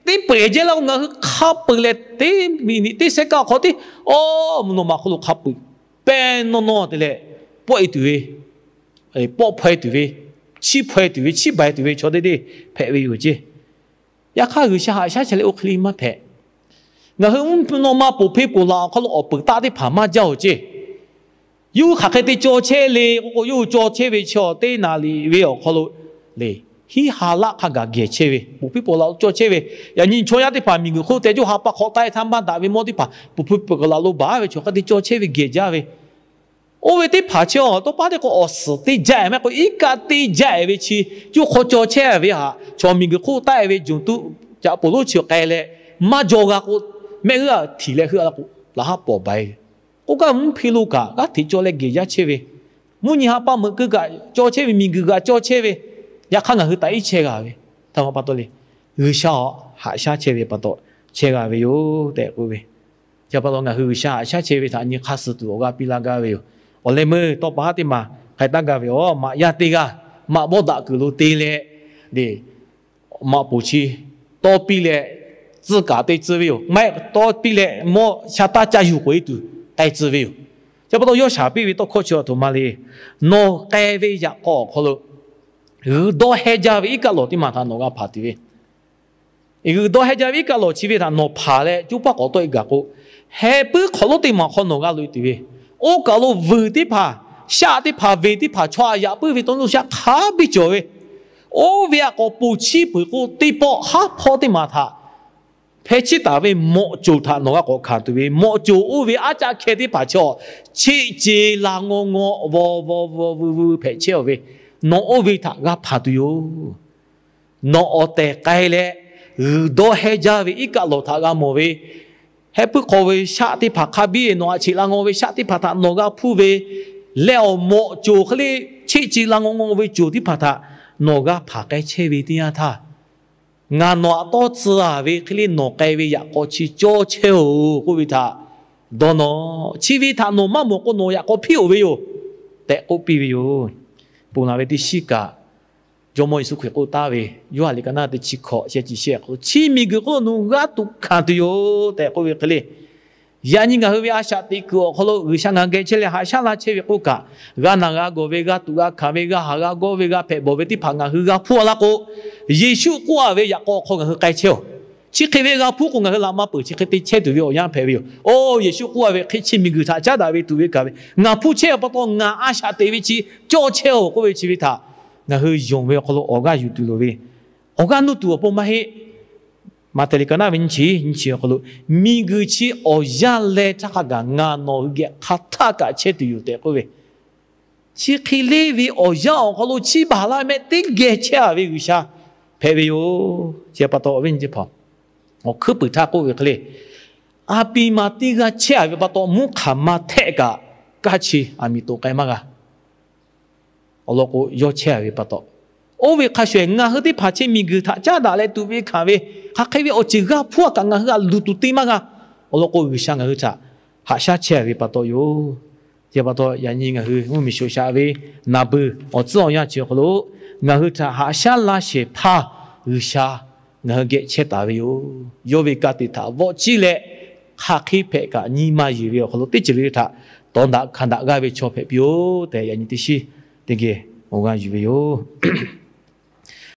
teˇ peuˬ-ehˍ jehˇ laˇ k'o, ngaˬ hui hk'a peu-eˬ leh teˇ miˬniꞈ teˇ sehˉ kaˆ awˬ hk'aw tiˉ, oˇ mvuhˇ naw ma hk'oˆ lo hk'a peu-eˬ pehˇ nawˇ nawˇ te leh pawˆ-e tuˬ ve, pawˆ hpaw-e tuˬ ve, chiˇ hpaw-e tuˬ ve, chiˇ baˬ-e tuˬ ve chaw deˇ deˇ hpehꞈ ve yoˬ ceˇ. Yaꞈ hk'aˇ, G'uiˬsha haꞈ shaˉ chehˇ leh oˇ hk'e le maˇ hpehꞈ. Ngaˬ hui mvuhˇ naw ma poˬ hpeˇ poˬ laꞈ awˬ hk'aw lo awˬ peuˬ taˆ teˇ hpaˍ maˇ jaˇ-oˬ ceˇ. Yawˇ hui hk'aˬ hk'e te cawˬ chehˇ le k'o k'o, yawˇ hui cawˬ chehˇ ve chi awˬ teˇ naˍ riˍ ve awˬ hk'aw lo le, hiˉ ha laˆ hk'a gaˬ gehˬ chehˇ ve, poˬ hpeˇ poˬ laꞈ lo cawˬ chehˇ ve, yaꞈ nyi chaw yaˇ teˇ hpaˍ miˬguiˬ hk'oˆ teh juˇ ha pa hk'awꞈ taˆ-e htaˇ maˇ daꞈ ve mawˇ teˇ hpaˍ poˬ hpeˇ poˬ laꞈ lo baˬ ve chaw hk'a te cawˬ chehˇ ve gehˬ jaˇ ve, oˇ ve teˇ hpaˍ chi awˬ tawˇ paˉ teˇ k'o awˬ suhˍ teˇ jaˇ-e maˇ k'o, iˉ kaˆ teˇ jaˇ-e ve chi, cuˇ hk'aw cawˬ chehˇ ve htaꞈ chaw miˬguiˬ hk'oˆ taˆ-e ve juˬ tuˆ caꞈ poˬ lonˉ chi k'ai leh, maˇ jaw g'a k'o, mehˆ g'uˇ htiˍ leh heuˆ-a la k'o, laꞈ haˉ pawˍ baˬ-e ve. K'oˆ kaˇ mvuhˇ hpeˇ lo kaꞈ g'aˇ hteꞈ cawˬ leh gehˬ jaˇ chehˇ ve, mvuhˇ nyi ha pa meuꞈ keu kaꞈ cawˬ chehˇ ve, miˬguiˬ kaꞈ cawˬ chehˇ ve, yaꞈ hk'aˇ ngaˬ hui taꞈ iˉ chehˇ g'a ve, htaˇ ma pa taw le, G'uiˬsha haꞈ shaˉ chehˇ ve pa taw chehˇ g'a ve yoˬ tehꞈ k'oˆ ve. Chi pa taw ngaˬ hui G'uiˬsha haꞈ shaˉ chehˇ ve htaꞈ nyi hk'aˇ suh tuˬ awˬ g'aˇ piˇ laˇ gaˇ ve yoˬ. Awˬ leh meuˇ tawˇ pa haˉ teˇ maˬ k'ai taˉ gaˇ ve, awˬ maꞈ yaˇ teˇ g'aˇ maꞈ bawˆ daꞈ kuiˬ lo te leh, le, maꞈ poˍ chi tawˇ piˇ leh tcuh kaˍ te tcuh ve yoˬ. Maˇ heˆ tawˇ piˇ leh mawˇ sha taˇ ca yuˬ k'oꞈ-e tuˬ k'ai tcuh ve yoˬ. Chi pa taw yawˇ shaˍ piˇ ve tawˇ hkawˇ chi aˬ htoꞈ ma le, nawˬ k'ai ve yaꞈ k'aw awˬ hk'aw lo g'uiˬ dawˇ hehnˇ jaˇ ve iˉ kaˆ lawˬ teˇ maˬ htaꞈ nawˬ g'a hpanˍ tuˬ ve, g'uiˬ dawˇ hehnˇ jaˇ ve iˉ kaˆ lawˬ chi ve htaꞈ nawˬ hpanˍ leh coˇ paˆ k'awꞈ tawˆ-e gaˬ k'o, heh puiˉ hk'awꞈ lonˉ teˇ maˬ hk'aw nawˬ g'a loꞈ-e tuˬ ve, oˇ kaˬ lo vuiˬ teˇ hpaˍ, shaˆ teˇ hpaˍ, veˬ teˇ hpaˍ, chaw aꞈ yaꞈ puiˉ ve tawˇ nuˇ shaˆ hk'a biˇ cawˬ ve, oˇ ve aꞈ k'awꞈ poˬ chiˇ peuˬ k'o, teˇ pawˆ haˉ hpawˇ teˇ maˬ htaꞈ hpeh chiˇ taˍ ve mawꞈ coˬ htaꞈ nawˬ g'a k'awꞈ hkanˍ tuˬ ve, mawꞈ coˬ oˇ ve aˉ caˆ hkeh teˇ hpaˍ chaw cheˆ ce la ngaw ngaw vaw vaw vaw vuiˬ vuiˬ hpehꞈ chehˇ-a ve, nawˬ oˇ ve htaꞈ g'a hpanˍ tuˬ yoˬ. Nawˬ awˬ tehˬ k'ai leh, g'uiˬ dawˇ hehnˇ jaˇ ve iˉ kaˆ lawˬ htaꞈ g'a mawˬ ve, heh puiˉ hk'aw ve shaˆ teˇ hpaˍ hk'a biˇ nawˬ aꞈ cheꞈ la ngaw ve shaˆ teˇ hpaˍ htaꞈ nawˬ g'a hpuˇ ve, leh awˬ mawꞈ coˬ hk'e le cheˆ ce la ngaw ngaw ve coˬ teˇ hpaˍ htaꞈ nawˬ g'a hpanˍ k'ai chehˇ ve teˇ yanˇ htaˇ, ngaˬ nawˬ aꞈ tawˇ tcuh a ve hk'e le nawˬ k'ai ve yaꞈ k'aw chi cawˇ chehˇ-oˬ k'oˆ ve htaꞈ dawˇ nawˇ. Chi ve htaꞈ nawˬ maˇ mawˬ k'o, nawˬ yaꞈ k'aw hpiˇ-oˬ ve yoˬ tehꞈ k'oˆ piˇ ve yoˬ. Ponˬ laˬ ve teˇ shiˉ kaꞈ, Jawˇmawˇ Yeˍsuˆ Hkriꞈ k'oˆ taˍ ve, Yoˇhanˬ liꞈ ka naˇ teˇ chi hkawꞈ sheh chi sheh k'o, chi miˬguiˬ hk'oˆ lo nawˬ g'aˇ tuꞈ hkanˍ tuˬ yoˬ tehꞈ k'oˆ ve hk'e le, yaꞈ nyi ngaˬ hui ve a shaꞈ teꞈ kuiˬ awˬ hk'aw lo G'uiˬsha ngaˬ hui geh chehˇ leh haꞈ shaˉ laˇ chehˇ ve k'oˆ kaꞈ, g'a naˬ g'a gawˬ ve, g'a tuꞈ g'a hkanˍ ve, g'a haˍ g'a gawˇ ve, g'a hpehꞈ bawˬ ve teˇ hpaˍ ngaˬ hui g'a hpuˇ a laˇ k'o, Yeˍsuˆ k'oˆ a ve yaꞈ k'aw awˬ hk'aw ngaˬ hui k'ai chehˇ-oˬ. Chi hk'e ve g'a hpuˇ k'o, ngaˬ hui laꞈ ma peuˬ chi hk'e te chehˇ tuˬ ve awˬ yanˇ hpehꞈ ve yoˬ. Oˇ, Yeˍsuˆ k'oˆ a ve hk'e chi miˬguiˬ htaꞈ caˉ daꞈ ve tuꞈ ve kaꞈ ve, ngaˬ hpuˇ chehˇ ve pa taw ngaˬ a shaꞈ teꞈ ve chi cawˇ chehˇ-oˬ k'oˆ ve chi ve htaꞈ ngaˬ hui yonˍ ve awˬ hk'aw lo awˬ g'aˇ yuˬ tuˬ loˍ ve, awˬ g'aˇ nuˇ tuˬ awˬ pon maˇ heˆ. Maꞈhtehˍ liꞈ ka naˇ ve nyiˇ chi, nyiˇ chi awˬ hk'aw lo, miˬguiˬ chi awˬ yanˇ leh htaˇ hk'a gaˬ ngaˬ nawˬ hui geh hk'a htaˆ kaꞈ chehˇ tuˬ yoˬ tehꞈ k'oˆ ve, chi hk'e le ve awˬ yanˇ awˬ hk'aw lo chiˇ baˬ laˇ mehˆ teˇ geh chehˇ a ve G'uiˬsha hpehꞈ ve yoˬ. Chi pa taw awˬ viˉ nyi teˇ hpaˍ, awˬ hkuiˉ puiˍ htaˇ k'oˆ ve hk'e le, a pi ma teˇ g'aˇ chehˇ a ve pa taw, mvuhˇ hk'aˬ ma htehˆ kaꞈ kaˇ chi aˬ miˍ toꞈ k'ai maˇ g'a. Awˬ lawn k'o, yawˇ chehˇ a ve pa taw, oˇ ve hk'a shuˍ ngaˬ hui teˇ hpaˍ chi miˬguiˬ htaꞈ caˉ daꞈ leh tuꞈ ve hkanˍ ve, hk'aˬ hk'e ve awˬ ceuˬ g'a hpuˇ a kaꞈ ngaˬ hui a luˬ tuˬ te maˇ g'a. Awˬ lawn k'o, G'uiˬsha ngaˬ hui htaꞈ haꞈ shaˉ chehˇ a ve pa taw yoˬ. Chi pa taw yaꞈ nyi ngaˬ hui mvuhˇmiˬ shoꞈ shaꞈ ve naˍ beuˬ awˬ tcuhˉ awˬ yanˇ chi awˬ hk'aw lo, ngaˬ hui htaꞈ haꞈ shaˉ laˇ shehˍ hpaˇ G'uiˬsha ngaˬ hui geh chehˇ taˍ ve yoˬ. Yawˇ ve ka tiꞈ htaꞈ vawˆ ciˇ leh, hk'aˬ hk'e hpehꞈ kaꞈ nyi ma yeˬ ve awˬ hk'aw lo teˇ ceuˬ le le htaꞈ tawˍ daꞈ hkanˍ daꞈ g'aˇ ve chaw hpehꞈ piˇ-oˬ tehꞈ, yaꞈ nyi teˇ shiˉ teˇ geh awˬ g'aˇ yuˬ ve yoˬ.